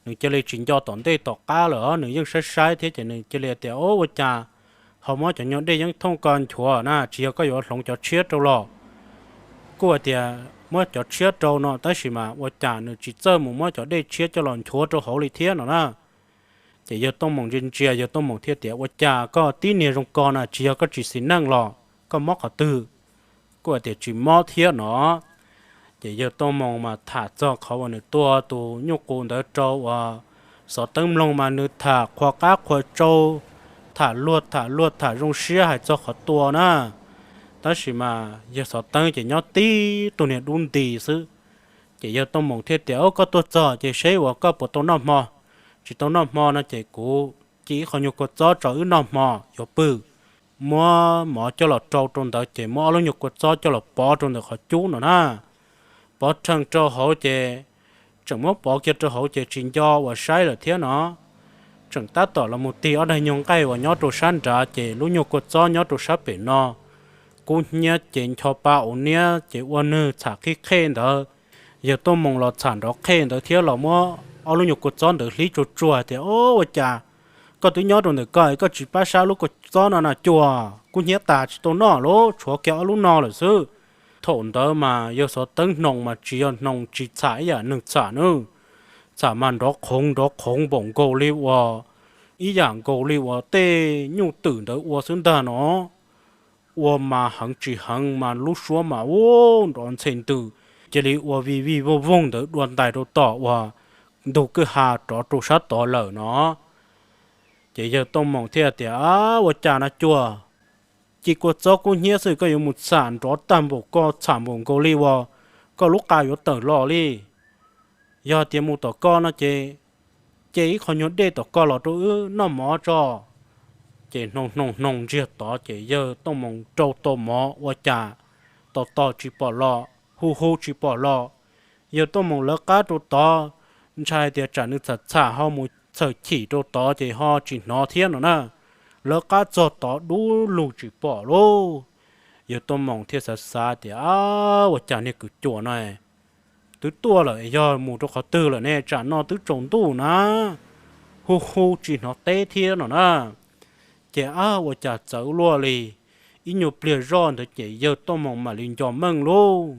Nws cia li tsis nco tom ntej tom qab lawm, nws yeej saib saib thiab ces nws cia li tias, Ub, ua cas ho muab cov nyuag dej yeeb thooj ko nchuav na, tsis yog koj yuav hloov cov tshiab rau los? Kuj hais tias muab cov tshiab rau no tab sis mas ua cas nws tsis txawj mus muab cov dej tshiab coj los nchuav rau hauv li thiab no na. Ces yawg Tooj Moos ntsia ntsia, yawg Tooj Moos thiaj tias, Ua cas koj tib niag zoo ko na, tsis yog koj tsis xis neej los koj mob qhov twg? Kuj hais tias tsis mob thiab no. Ces yawg Tooj Moos mas tham txog qhov uas nws tua tus nyuj qus ntawd rau uas xov teeb mloog mas nws tham qhua qab qhua tsau, tham luag tham luag tham zoo siab hais txog qhov tua na. Tab sis mas yawg xov teeb ces nyob tib tug niag dub nti xwb. Ces yawg Tooj Moos thiaj tias, Ub, koj tuaj txog ces seb uas koj puas tau noj hmo. Tsis tau noj hmo no ces kuv ci ib qho nyuag kua txob tso wb noj hmo yuav pw. Muab mov coj los rau rau ntawd ces muab ob lub nyuag kua txob coj los pov rau ntawm qhov cub no na. Pov rhees rau hauv ces tseem muab pov kiag rau hauv ces tsis nco uas saib lawm thiab no. Tseem tab tom los mus tig ob daig nyuag nqaij uas nyob rau sab nrad ces lub nyuag kua txob nyob rau sab pem no kub hnyiab ces ncho pa ua niab ces ua nwg txham qhib qhej ntawd. Yawg Tooj Moos los txham nrov qhej ntawd thiab los muab ob lub nyuag kua txob ntawd hlib tsuag tsuag hais tias, Ub, ua cas koj twb nyob rau ntawm ko koj tsis pab sab lub kua txob no na, cuag kub hnyiab tas tsis tau noj lawm, tshuav kiag ob lub no lawm xwb. Thaum ntawd mas yawg xov teeb hnoos mas tsis yog hnoos tsis txham ib yam neeg txham nawb. Txham mas nrov qhoov nrov qhoov npaum nkaus li uas ib yam nkaus li uas tej nyuj twm ntawd ua xwb ntag no. Ua mas heev tsis heev mas lub suab mas ub nrov ntxhe ntws, cia li ua vij vij voog voog ntawd dua ntais rau tom uas ntug kwj ha rov rau sab tod lawm no. Ces yawg Tooj Moos thiaj tias, Ab, ua cas no cuag ci kua txob kub hnyiab xwb koj yuav mus txham nrov tag npaum ko, txham npaum nkaus li uas koj lub qa yuav tawm los li. Yog tias mus tom ko no ces ce ib qho nyuag dej tom ko los rau wb noj mov tso. Ces hnoos hnoos hnoos ntsiag tod ces yawg Tooj Moos rau tau mov ua cas tos tos tsis pom los, hu hu tsis pom los. Yawg Tooj Moos lawv qab rau tod, ntshai tias tsam nws txham txham ho mus txhawm chim rau tod ces ho tsis hnov thiab no na. Lawv qab txog tod dub lug tsis pom lauj. Yawg Tooj Moos thiaj xav xav tias, Ab, ua cas niag kwv cuas no twb tuaj lawm, yog mus rau qhov twg lawm ne, tsam no twb tsaus ntuj na, hu hu tsis hnov teb thiab no na. Ces ab, ua cas txawv luaj li. Ib nyuag pliag zoj ntawd ces yawg Tooj Moos mam li nco meej lauj.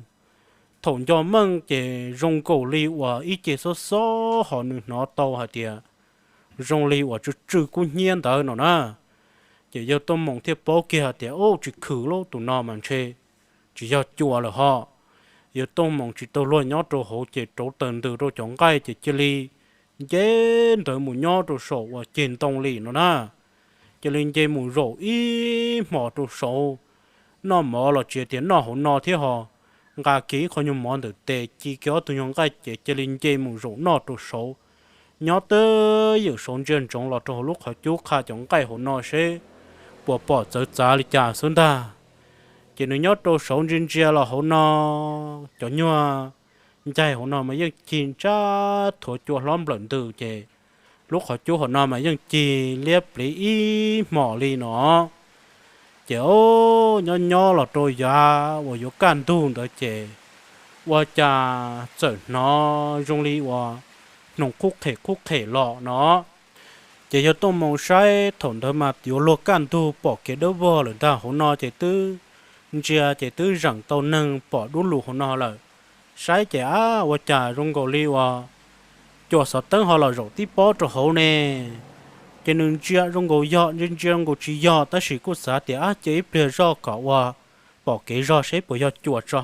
Thaum nco meej ces zoo nkaus li uas ib ce xob xob ho nws hnov tau hais tias zoo li uas tsw tsw kub hnyiab ntawd no na. Ces yawg Tooj Moos thiaj paub kiag hais tias, Ub, tsis khwm lauj, tus no mas ntshe tsis yog cuas lawm ho. Yawg Tooj Moos tsis tau luag nyob rau hauv ces rauv taws ntws rau cov nqaij ces cia li nce ntawd mus nyob rau saum uas ceg ntoo li no na. Cia li nce mus zaum ib hmos rau saud, noj mov los tsis tias noj hauv no thiab ho, nqa kiag ib qho nyuag mov ntawm tes ci kiag ob tug nyuag nqaij ces cia li nce mus zaum noj rau saud. Nyob twb ywm saud ntsia ntsoov los rau hauv lub qhov cub qha cov nqaij hauv no seb puas pom txawv txav li cas xwb ntag. Ces nws nyob rau saud ntsia ntsia los hauv no, cov nyuag ncaig hauv no mas yeej cig ntsab thuav cua hlob nplawm ntws ces lub qhov cub hauv no mas yeej cig liab pliv ib hmos li no. Ces o, nyob nyob los rau yav uas yuav kaj ntug ntawd ces ua cas txawm hnov zoo li uas hnoos qub qhem qub qhem los no. Ces yawg Tooj Moos saib thaum ntawd mas yuav luag kaj ntug pom kev dawb vog lawm ntag hauv no ces twb ntsia ces twb zeem tau neeg pom dub lug hauv no lawm. Saib ces ab, ua cas zoo nkaus li uas cuas xov teeb ho los zaum tib pob rau hauv ne. Ces nws ntsia zoo nkaus yog, ntsia ntsia zoo nkaus tsis yog, tab sis kuj xav tias ab, cia ib pliag zoj kom ua pom kev zog seb puas yog cuas tso.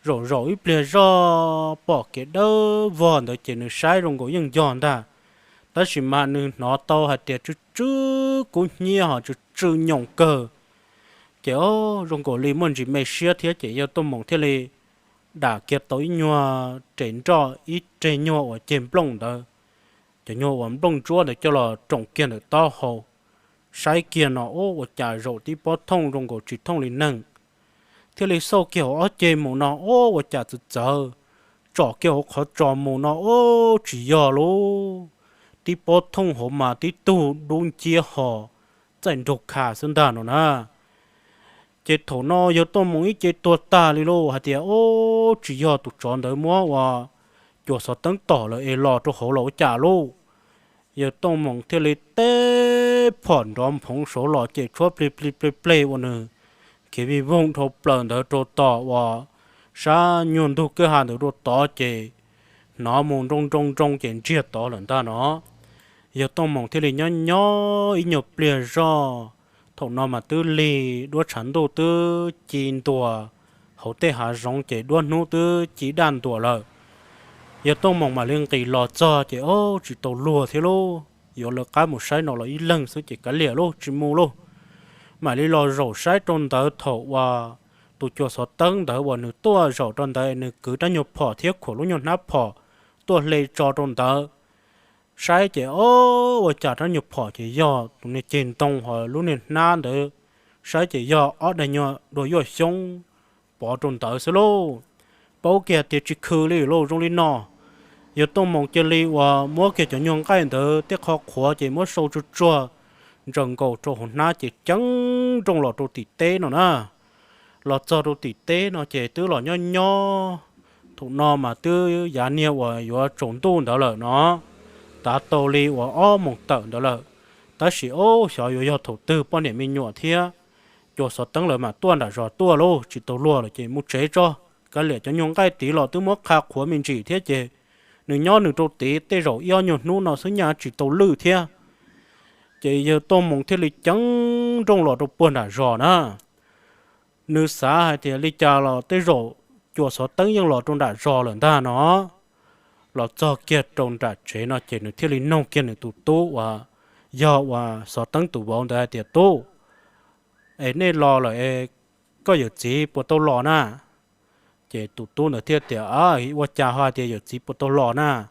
Zaum zaum ib pliag zoj pom kev dawb vog ntawd ces nws saib zoo nkaus yeej yog ntag, tab sis mas nws hnov tau hais tias tsw tsw kub hnyiab ho tsw tsw nyoos kawg. Ces o, zoo nkaus li muaj ntsis me siab thiab ces yawg Tooj Moos thiaj li dam kiag tau ib nyuag res nroj ib reg nyuag uas ceg nplooj ntawd, cov nyuag uas nplooj ntsuab ntawd coj los roos kiag ntawm taub hau. Saib kiag no ua cas zaum tib pob thooj zoo nkaus tsis thooj li neeg, thiaj li xauj kiag hauv ob ceg mus no ua cas txawv txawv, tsom kiag hauv qhov tsos mus no ua tsis yog lauj, tib pob thooj hauv mas tib tug dub nciab ho txaij nraug kha xwb ntag no na. Ces thaum no yawg Tooj Moos ib ce tuag tag li lauj, hais tias o, tsis yog tus tsov ntawd muab ua cuas xov teeb tom lawm es los rau hauv los ua cas lauj. Yawg Tooj Moos thiaj li teb phom nrov nphoov saud los ces tshuab plig plig pleg pleg ua nws khiav vij voog dhau plaws ntawd rau tom uas sab nyuag ntug kwj ha ntawd rau tod ces hnov mus nroo nroo nroo ces ntsiag tod lawm ntag no. Yawg Tooj Moos thiaj li nyob nyob ib nyuag pliag zoj, thaum no mas twb lig duab tshav ntuj twb ci ntua hauv tej hav zoov ces duab hnub twb ci daj ntua lawm. Yawg Tooj Moos mam li nqis los txog ces o, tsis tau luag thiab lauj, yuav lawv qab mus saib no los ib leeg xwb ces kav liam lauj tsis mus lauj. Mam li los zaum saib rau ntawd thaum uas tus cuas xov teeb ntawd uas nws tuaj zaum rau ntawd nws kwv rab nyuag phom thiab khuam lub nyuag hnab phom tuaj hle tso rau ntawd. Saib ces o, ua cas rab nyuag phom ces yog tus niag ceg ntoo ho lub niag hnab ntawd, saib ces yog ob daim nyuag dua yuaj xyoob pov rau ntawd xwb lauj. Paub kiag tias tsis khw li lauj zoo li no, yawg Tooj Moos cia li uas muab kiag cov nyuag nqaij ntawd tej qho qhuav ces muab sau tsuag tsuag ntsaws nkaus rau hauv hnab ces ceev nrooj los rau tim teb no na. Los txog rau tim teb no ces twb los nyob nyob, thaum no mas twb yav niag uas yuav tsaus ntuj ntawd lawm no, tav tau li uas ob moos tawm ntawd lawm. Tab sis o, xyov yuav yog thaum twg poj niam me nyuam thiab cuas xov teeb lawv mam tuaj nram zos tuaj lauj, tsis tau luag lawm ces mus tsev tso. Kav liam cov nyuag nqaij tid los twb muab qha qhuav me ntsis thiab ces nws nyob nws rau tid tej zaum ib ob nyuag hnub no xwb nyaj tsis tau lwj thiab. Ces yawg Tooj Moos thiaj li ceev nrooj los rau puag nram zos na. Nws xav hais tias li cas los tej zaum cuas xov teeb yeej los rau nram zos lawm ntag no. Los txog kiag rau nram tsev no ces nws thiaj li noog kiag nws tus tub uas yog uas xov teeb tus vauv ntawd hais tias, Tub, es nej los lawm es koj yawm txiv puas tau los na? Ces tus tub ntawd thiaj tias, Ua cas ho hais tias yawm txiv puas tau los na?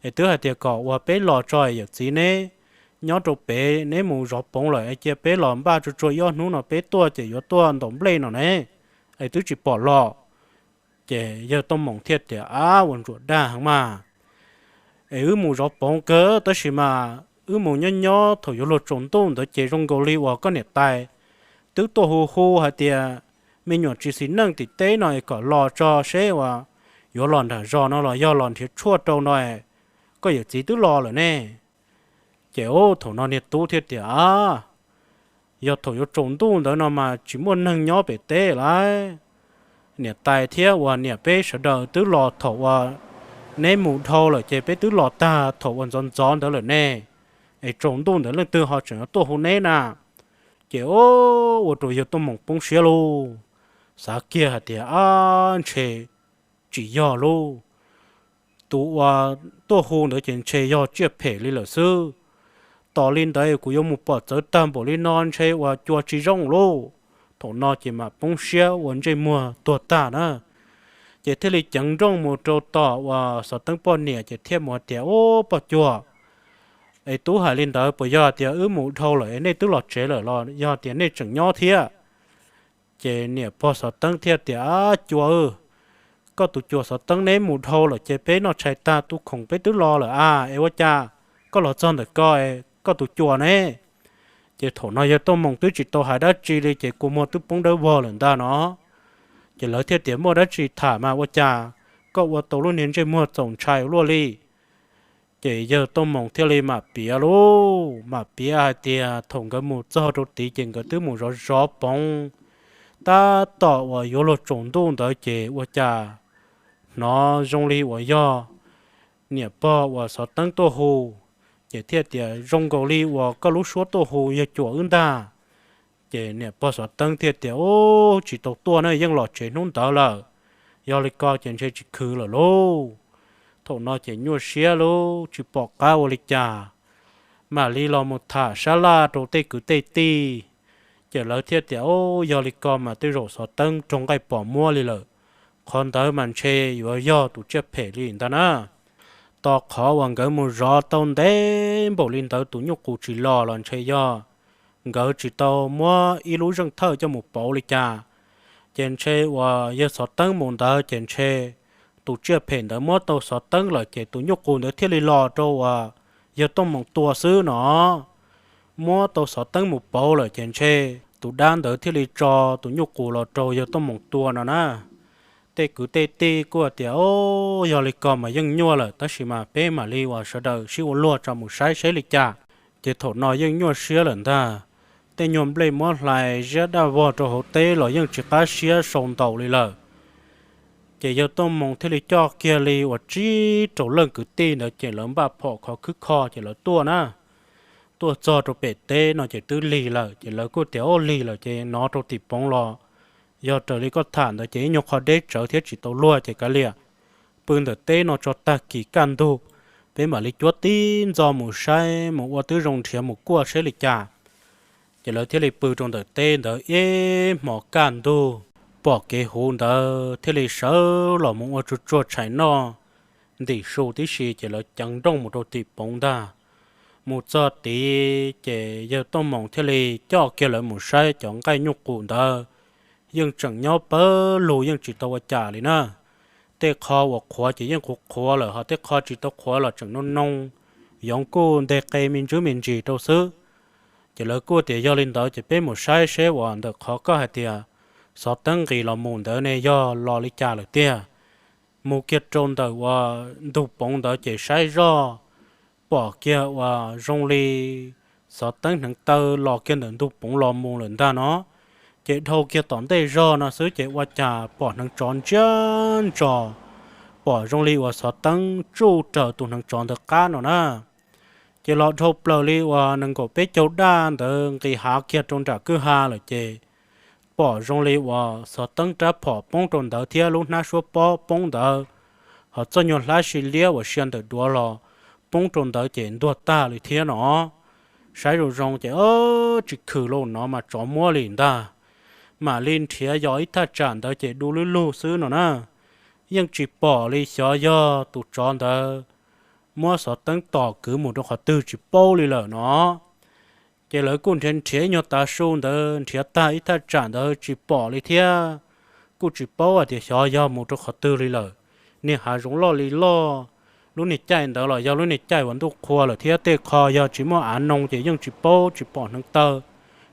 Es twb hais tias kom uas peb los tso es yawm txiv neb nyob rau pem, neb mus zov poov lawm es cia peb los npaj tsuag tsuag ib ob hnub no peb tuaj ces yuav tuaj ntaus nplej no ne, es twb tsis pom los. Ces yawg Tooj Moos thiaj tias, Ab, ua ntsuam dag heev mas, es wb mus zov poov kawg tab sis mas wb mus nyob nyob thaum yuav luag tsaus ntuj ntawd ces zoo nkaus li uas koj niam tais twb tuaj hu hu hais tias me nyuam tsis xis neej tim teb no es kom los tso seb uas yuav los nram zos no los yog los nrhiav tshuaj rau no, koj yawm txiv twb los lawm ne. Ces thaum no niag tub thiaj tias, Ab, yog thaum yuav tsaus ntuj ntawd no mas tsis muaj neeg nyob pem teb lawm. Niam tais thiab uas niam peb sawv daws twb los thaum uas neb mus dhau lawm ces peb twb los tag thaum uas ntxov ntxov ntawd lawm ne, es tsaus ntuj ntawd leej twg ho tseem yuav tuaj hu neb na? Ces ua rau yawg Tooj Moos poob siab lauj, xav kiag hais tias, Ab, ntshe tsis yog lauj, tus uas tuaj hu ntawd ces ntshe yog tsiaj phem li lawm xwb. Tos li ntawd kuv yuav mus pom txawv tag npaum li no ntshe uas cua tsis zoo lauj. Thaum no ces mam poob siab ua ntsej muag tuag tag na. Ces thiaj li ceev nrooj mus rau tom uas xov teeb poj niam ces thiaj mus hais tias, Ub, poj cuag, es tub hais li ntawd puas yog tias wb mus dhau lawm es nej twb los tsev lawm los yog tias nej tseem nyob thiab? Ces niam pog xov teeb thiaj tias, Ab, cua, koj tus cua xov teeb, neb mus dhau lawm ces peb noj tshais tag tu khoom peb twb los lawm a, es ua cas koj los txog ntawm ko, koj tus cua ne? Ces thaum no yawg Tooj Moos twb tsis tau hais dab tsi li ces kua muag twb poob dawb vog lawm ntag no. Ces lawv thiaj tias, Muaj dab tsi tham mas, ua cas koj ua tau lub niag ntsej muag txaus ntshai ua luaj li? Ces yawg Tooj Moos thiaj li mam piav lauj, mam piav hais tias thaum nkawd mus txog rau tid ces nkawd twb mus zov zov poov, tab tom uas yuav luag tsaus ntuj ntawd ces ua cas hnov zoo li uas yog niam pog uas xov teeb tuaj hu, ces thiaj tias, Zoo nkaus li uas koj lub suab tuaj hu yog cuas wb ntag. Ces niam pog xov teeb thiaj tias, Ub, tsis tau tuaj na, yeej los tsev hnub ntawd lawm, Yog li ko ces ntshe tsis khwv lawm lauj. Thaum no ces nyuaj siab lub tsis pom qab ua li cas, mam li los mus tham sab laj rau tej kwv tej tij. Ces lawv thiaj tias, Ub, yog li ko mas tej zaum xov teeb raug nqaij pom muab li lawm. Qhov ntawd mas ntshe yuav yog tus tsiaj phem li ntag na. Tos qhov uas nkawd mus zov tau ntev npaum li ntawd tus nyuj qus tsis los los ntshe yog nkawd tsis tau muab ib lub zeej thawj coj mus pauv li cas. Ces ntshe uas yawg xov teeb mus ntawd ces ntshe tus tsiaj phem ntawd muab tau xov teeb lawm ces tus nyuj qus ntawd thiaj li los rau uas yawg Tooj Moos tua xwb no. Muab tau xov teeb mus pauv lawm ces ntshe tus dab ntawd thiaj li tso tus nyuj qus los rau yawg Tooj Moos tua no na. Tej kwv tej tij kuj tias, Ub, yog li ko mas yeej nyuaj lawm, tab sis mas peb mam li uas sawv daws sib ua luag tso mus saib seb li cas. Ces thaum no yeej nyuaj siab lawm ntag. Tej nyuag nplej muab hlais ziab daj vog rau hauv teb los yeej tsis qab siab sau ntaus li lawm. Ces yawg Tooj Moos thiaj li coj kiag li uas tsib rau leej kwv tij ntawd ces lawv npaj phom khov khwb kho ces lawv tuaj na. Tuaj txog rau pem teb no ces twb lig lawm ces lawv kuj tias, Ub, lig lawm ces nov rau tim poov los. Yog raws li koj tham ntawd ces ib nyuag qho deb tsawv thiab tsis tau luag ces kav liam, pw ntawm teb no tso tag kis kaj ntug, peb mam li cuab tib ntxo mus saib mus ua tib zoo nrhiav mus kuaj saib li cas. Ces lawv thiaj li pw rau ntawm teb ntawd ib hmos kaj ntug, pom kev huv ntawd thiaj li sawv los mus ua tsuag tsuag tshais noj ntim su tib si ces lawv ceev nrooj mus rau tim poov ntag. Mus txog tid ces yawg Tooj Moos thiaj li coj kiag lawv mus saib cov nqaij nyuj qus ntawd, yeej tseem nyob pawg lug yeej tsis tau ua cas li na. Tej qho uas qhuav ces yeej qhuav qhuav lawm, ho tej qho tsis tau qhuav los tseem noo noo, yoov kuj nteg qe me ntsis me ntsis rau xwb. Ces lawv kuj tias, Yog li ntawd ces peb mus saib seb uas ntawm qhov koj hais tias xov teeb nqis los mus ntawd ne yog los li cas lawm tiag. Mus kiag rau ntawm uas ntug poov ntawd ces saib zoj, pom kiag uas zoo li xov teeb hneev taw los kiag ntawm ntug poov los mus lawm ntag no. Ces dhau kiag tom ntej zog no xwb ces ua cas pom hneev tsov ntsia ntso, pom zoo li uas xov teeb tsuj raws tus hneev tsov ntawd qab no na. Ces los dhau plaws li uas nees nkaum peb caug daj ntawd nqis hav kiag rau nram kwj ha lawm ces pom zoo li uas xov teeb rab phom poob rau ntawd thiab lub hnab suab pob poob ntawd, ho txoj nyuag hlab sib liab uas sia ntawm duav los poob rau ntawd ces ntuag tag li thiab no. Saib zoo zoo ces, Ob, tsis khwm lauj, no mas tsov muab li ntag. Mam li nrhiav yos ib thaj tsam ntawd ces du lug lug xwb no na. Yeej tsis pom li, xyov yog tus tsov ntawd muab xov teeb tom kwv mus rau qhov twg tsis paub li lawm no. Ces lawv kuj nrhiav nrhiav ib nyuag tav su ntawd, nrhiav tag ib thaj tsam ntawd tsis pom li thiab. Kuj tsis paub hais tias xyov yog mus rau qhov twg li lawm. Niag hav zoov loj li loj, lub niag caij ntawd los yog lub niag caij uas ntuj qhua lawm thiab tej qho yog tsis muaj av noo ces yeej tsis paub, tsis pom hneev taw,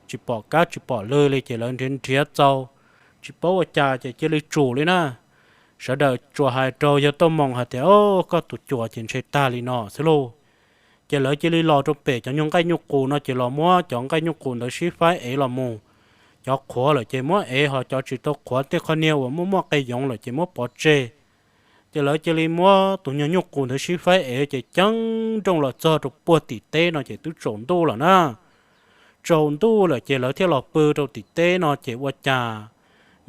tsis pom kab tsis pom lw li ces lawv nrhiav nrhiav txaus tsis paub ua cas ces cia li tsum li na. Sawv daws tsuas hais rau yawg Tooj Moos hais tias, Ob, koj tus cuas ces ntshe tag li no xwb lauj. Ces lawv cia li los rau pem cov nyuag nqaij nyuj qus no ces los muab cov nqaij nyuj qus ntawd sib faib ev los mus. Cov qhuav lawm ces muab ev, ho cov tsis tau qhuav tej qhov niag uas muaj muaj qe yoov lawm ces muab pov tseg. Ces lawv cia li muab tus nyuag nyuj qus ntawd sib faib ev ces ceev nrooj los txog rau puag tim teb no ces twb tsaus ntuj lawm na. Tsaus ntuj lawm ces lawv thiaj los pw rau tim teb no ces ua cas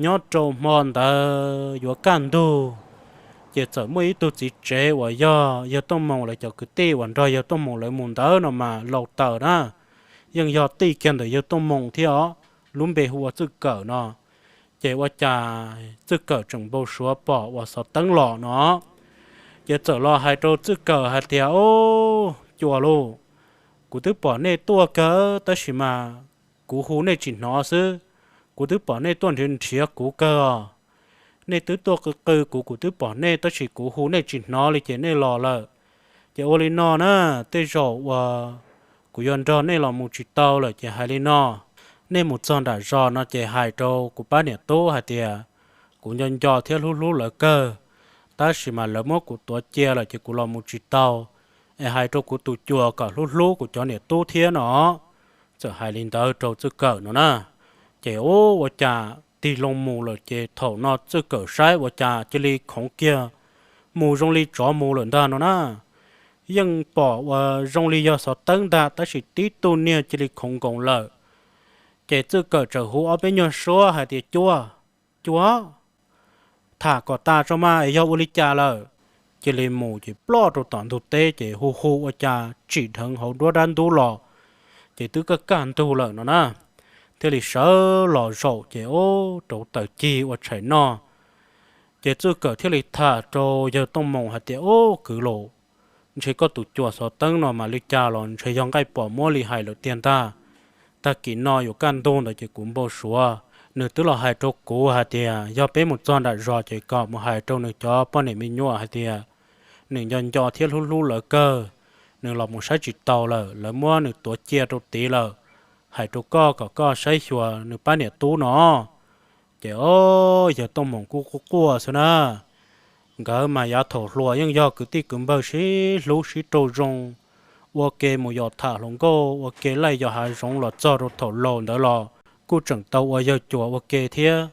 nyob rau hmo ntawd yuav kaj ntug, ces txawm muaj ib tug txiv tsev uas yog yawg Tooj Moos lawv cov kwv tij uas nrog yawg Tooj Moos lawv mus ntawd no mas laus taws na, yeej yog tij kiag ntawm yawg Tooj Moos thiab os, lub npe hu ua Txwj Kawm no. Ces ua cas Txwj Kawm tseem npau suav pom uas xov teeb los no, ces txawm los hais rau Txwj Kawm hais tias, Ob, cuas lauj, kuv twb pom nej tuaj kawg tab sis mas kuv hu nej tsis hnov xwb. Kuv twb pom nej tuaj nrhiav nrhiav kuv kawg os. Nej twb tuaj qw qw kuv, kuv twb pom nej tab sis kuv hu nej tsis hnov li ces nej los lawm. Ces ua li no na, tej zaum uas kuv yuav nrog nej los mus tsis tau lawm ces hais li no, nej mus txog nram zos no ces hais rau kuv pab niam tub hais tias kuv nco nco thiab hlub hlub lawv kawg, tab sis mas lawv muab kuv tuav cia lawm ces kuv los mus tsis tau. Es hais rau kuv tus cuas kom hlub hlub kuv cov niam tub thiab no. Txawm hais li ntawd rau Txwj Kawm no na. Ces ua cas tig loo mus lawm ces thaum no Txwj Kawm saib ua cas cia li khoov kiag mus zoo li tsov mus lawm ntag no na. Yeej pom uas zoo li yog xov teeb ntag tab sis tib tug niag cia li khoov nkoos lawm. Ces Txwj Kawm txawm hu ob peb nyuag suab hais tias, Cuas, cuas, Tham kom tas tso mas es yog ua li cas lawm? Cia li mus ces ploj rau tom ntug teb ces hu hu ua cas tsim dheev hauv nruab dab ntub los, ces twb kaj kaj ntug lawm no na. Thiaj li sawv los zaum ces ub rauv taws cig ua tshais noj. Ces Txuj Kawm thiaj li tham rau yawg Tooj Moos hais tias, Ub kwv los, ntshe koj tus cuas xov teeb no mas li cas los ntshe yog nqaij pom muab li hais lawm tiag ntag. Tag kis no yuav kaj ntug ntawd ces kuv npau suav, nws twb los hais rau kuv hais tias yog peb mus txog nram zos ces kom mus hais rau nws cov poj niam me nyuam hais tias nws nco nco thiab hlub hlub lawv kawg, nws los mus saib tsis taus lawm, lawv muab nws tuav cia rau tid lawm. Hais rau koj kom koj saib xyuas nws pab niam tub no. Ces o, yawg Tooj Moos kuj quaj quaj xwb na. Nkawd mas yav thaum hluas yeej yog kwv tij kwv npawg sib hlub sib raug zoo, ua ke mus yos tham hluas nkauj, ua ke laij yos hav zoov los txog rau thaum laus ntawd los kuj tseem tau ua yawg cuas ua ke thiab.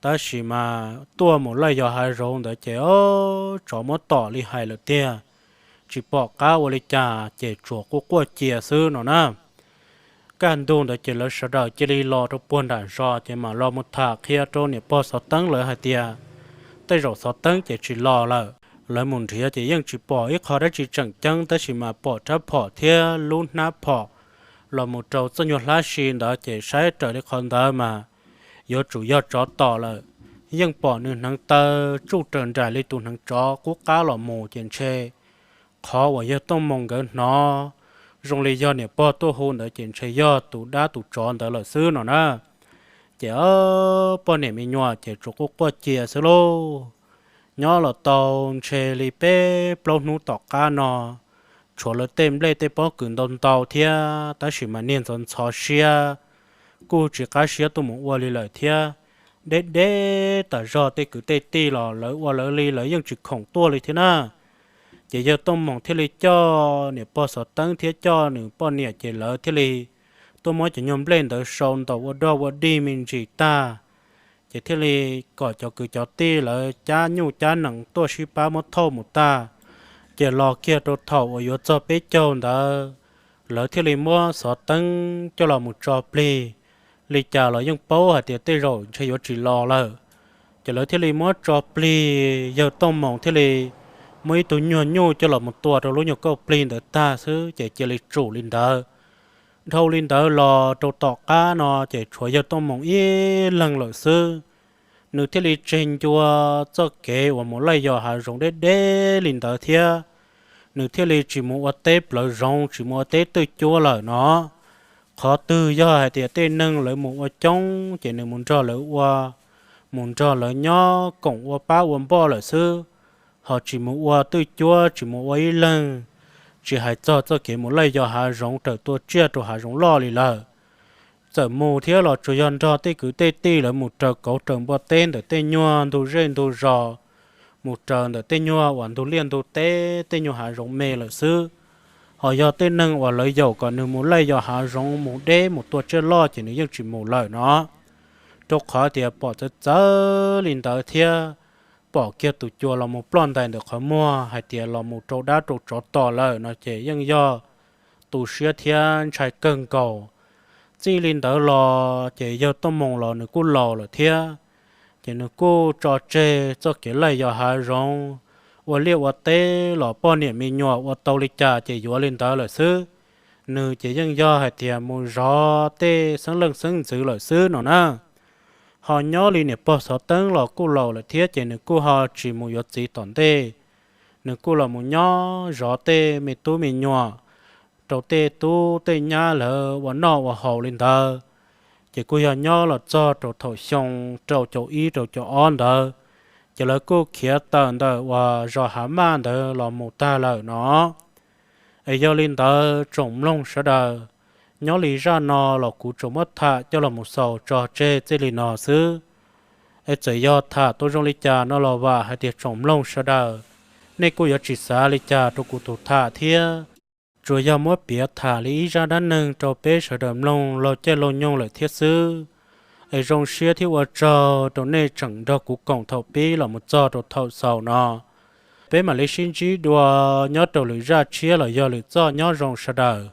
Tab sis mas tuaj mus laij yos hav zoov ntawd ces o, tsov muab tom li hais lawm tiag, tsis pom qab ua li cas ces tsuas quaj quaj cia xwb no na. Kaj ntug ntawd ces lawv sawv daws cia li los rau puag nram zos ces mam los mus tham qhia rau niam pog xov teeb lawv hais tias tej zaum xov teeb ces tsis los lawm. Lawv mus nrhiav ces yeej tsis pom ib qho dab tsi tseem ceeb tab sis mas pom rab phom thiab lub hnab phom los mus rau txoj nyuag hlab si ntawd ces saib raws li qhov ntawd mas yuav tsum yog tsov tom lawm. Yeej pom nws hneev taw tsuj raws nraim li tus hneev tsov qub qab los mus ces ntshe qhov uas yawg Tooj Moos nkawd hnov zoo li yog niam pog tuaj hu ntawd ces ntshe yog tus dab tus tsov ntawd lawm xwb no na. Ces o, poj niam me nyuam ces tsuas quaj quaj cia xwb lauj. Nyob los tau ntshe li peb plaub hnub tom qab no, tshuav lawv tej nplej tej pob kws ntau ntau thiab tab sis mas niag ntxhov ntxhov siab, kuj tsis qab siab tuaj mus ua li lawm thiab. Deb deb tas zog tej kwv tej tij los lawv ua lawv li lawv yeej tsis khoom tuaj li thiab na. Ces yawg Tooj Moos thiaj li coj niam pog xov teeb thiab coj nws poj niam ces lawv thiaj li tuaj muab cov nyuag nplej ntawd sau ntaus ua doj ua dig me ntsis tag, ces thiaj li kom cov kwv cov tij lawv cab nyuj cab nees tuaj sib pab muab thauj mus tag. Ces los kiag rau thaum uas yuav txog peb caug ntawd, lawv thiaj li muab xov teeb coj los mus tso plig. Li cas los yeej paub hais tias tej zaum ntshe yuav tsis los lawm, ces lawv thiaj li muab tso plig. Yawg Tooj Moos thiaj li muab ib tug nyuag nyuj coj los mus tua rau lub nyuag kauj plig ntawd tag xwb ces cia li tsum li ntawd. Dhau li ntawd los rau tom qab no ces tshuav yawg Tooj Moos ib leeg lawm xwb. Nws thiaj li tseg ncua txoj kev uas mus laij yos hav zoov deb deb li ntawd thiab. Nws thiaj li tsis mus ua teb plawv zoov tsis mus ua teb twj cuab lawm no. Qhov twg yog hais tias tej neeg lawv mus ua coob ces nws mus nrog lawv ua, mus nrog lawv nyob koom ua pab ua npoj lawm xwb, ho tsis mus ua twj cuab tsis mus ua ib leeg, tsis hais txog txoj kev mus laij yos hav zoov raws tua tsiaj rau hav zoov loj li lawm. Txawm mus thiab los tsuas yog nrog tej kwv tej tij lawv mus raws kauv raws npua teb ntawm tej nyuag ntug zej ntug zos, mus raws ntawm tej nyuag uas ntug liaj ntug teb tej nyuag hav zoov me lawm xwb. Ho yog tej neeg uas lawv yaum kom nws mus laij yos hav zoov mus deb mus tua tsiaj loj ces nws yeej tsis mus lawm no. Rau qhov tias pom txawv txawv li ntawd thiab pom kiag tus cua los mus ploj ntais ntawm qhov muag hais tias los mus rau dab rau tsov tom lawm no ces yeej yog tu siab thiab ntshai kawg nkaus. Txij li ntawd los ces yawg Tooj Moos los nws kuj laus lawm thiab, ces nws kuj tso tseg txoj kev laij yos hav zoov, ua liaj ua teb los poj niam me nyuam ua tau li cas ces yuav li ntawd lawm xwb. Nws ces yeej yog hais tias mus zov tej xeeb leej xeeb ntxwv lawm xwb no na. Ho nyob li niam pog xov teeb los kuj laus lawm thiab ces nws kuj ho tsis mus yuav txiv tom ntej. Nws kuj los mus nyob zov tej me tub me nyuam rau tej tub tej nyab lawv ua noj ua haus li ntawd. Ces kuj yog nyob los txog rau thaum xyoo rau caum ib rau caum ob ntawd, ces lawv kuj khiav tawm ntawm uas zos Hav Maj ntawd los mus tag lawm no. Es yog li ntawd tsoom mloog sawv daws, nyob li zaj no los kuv tsuas muab tham coj los mus xaus tso tseg txij li no xwb. Es txawm yog tham tau zoo li cas no los vam hais tias tsoom mloog sawv daws, nej kuj yuav tsis xav li cas rau kuv tus tham thiab. Tsuas yog muab piav tham li ib zaj dab neeg rau peb sawv daws mloog laug caij laug nyoog lawm thiab xwb. Es zoo siab thiab ua tsaug rau nej tseem nrog kuv koom thaum pib los mus txog rau thaum xaus no. Peb mam li sib ntsib dua nyob rau lwm zaj tshiab los yog lwm txoj, nyob zoo sawv daws.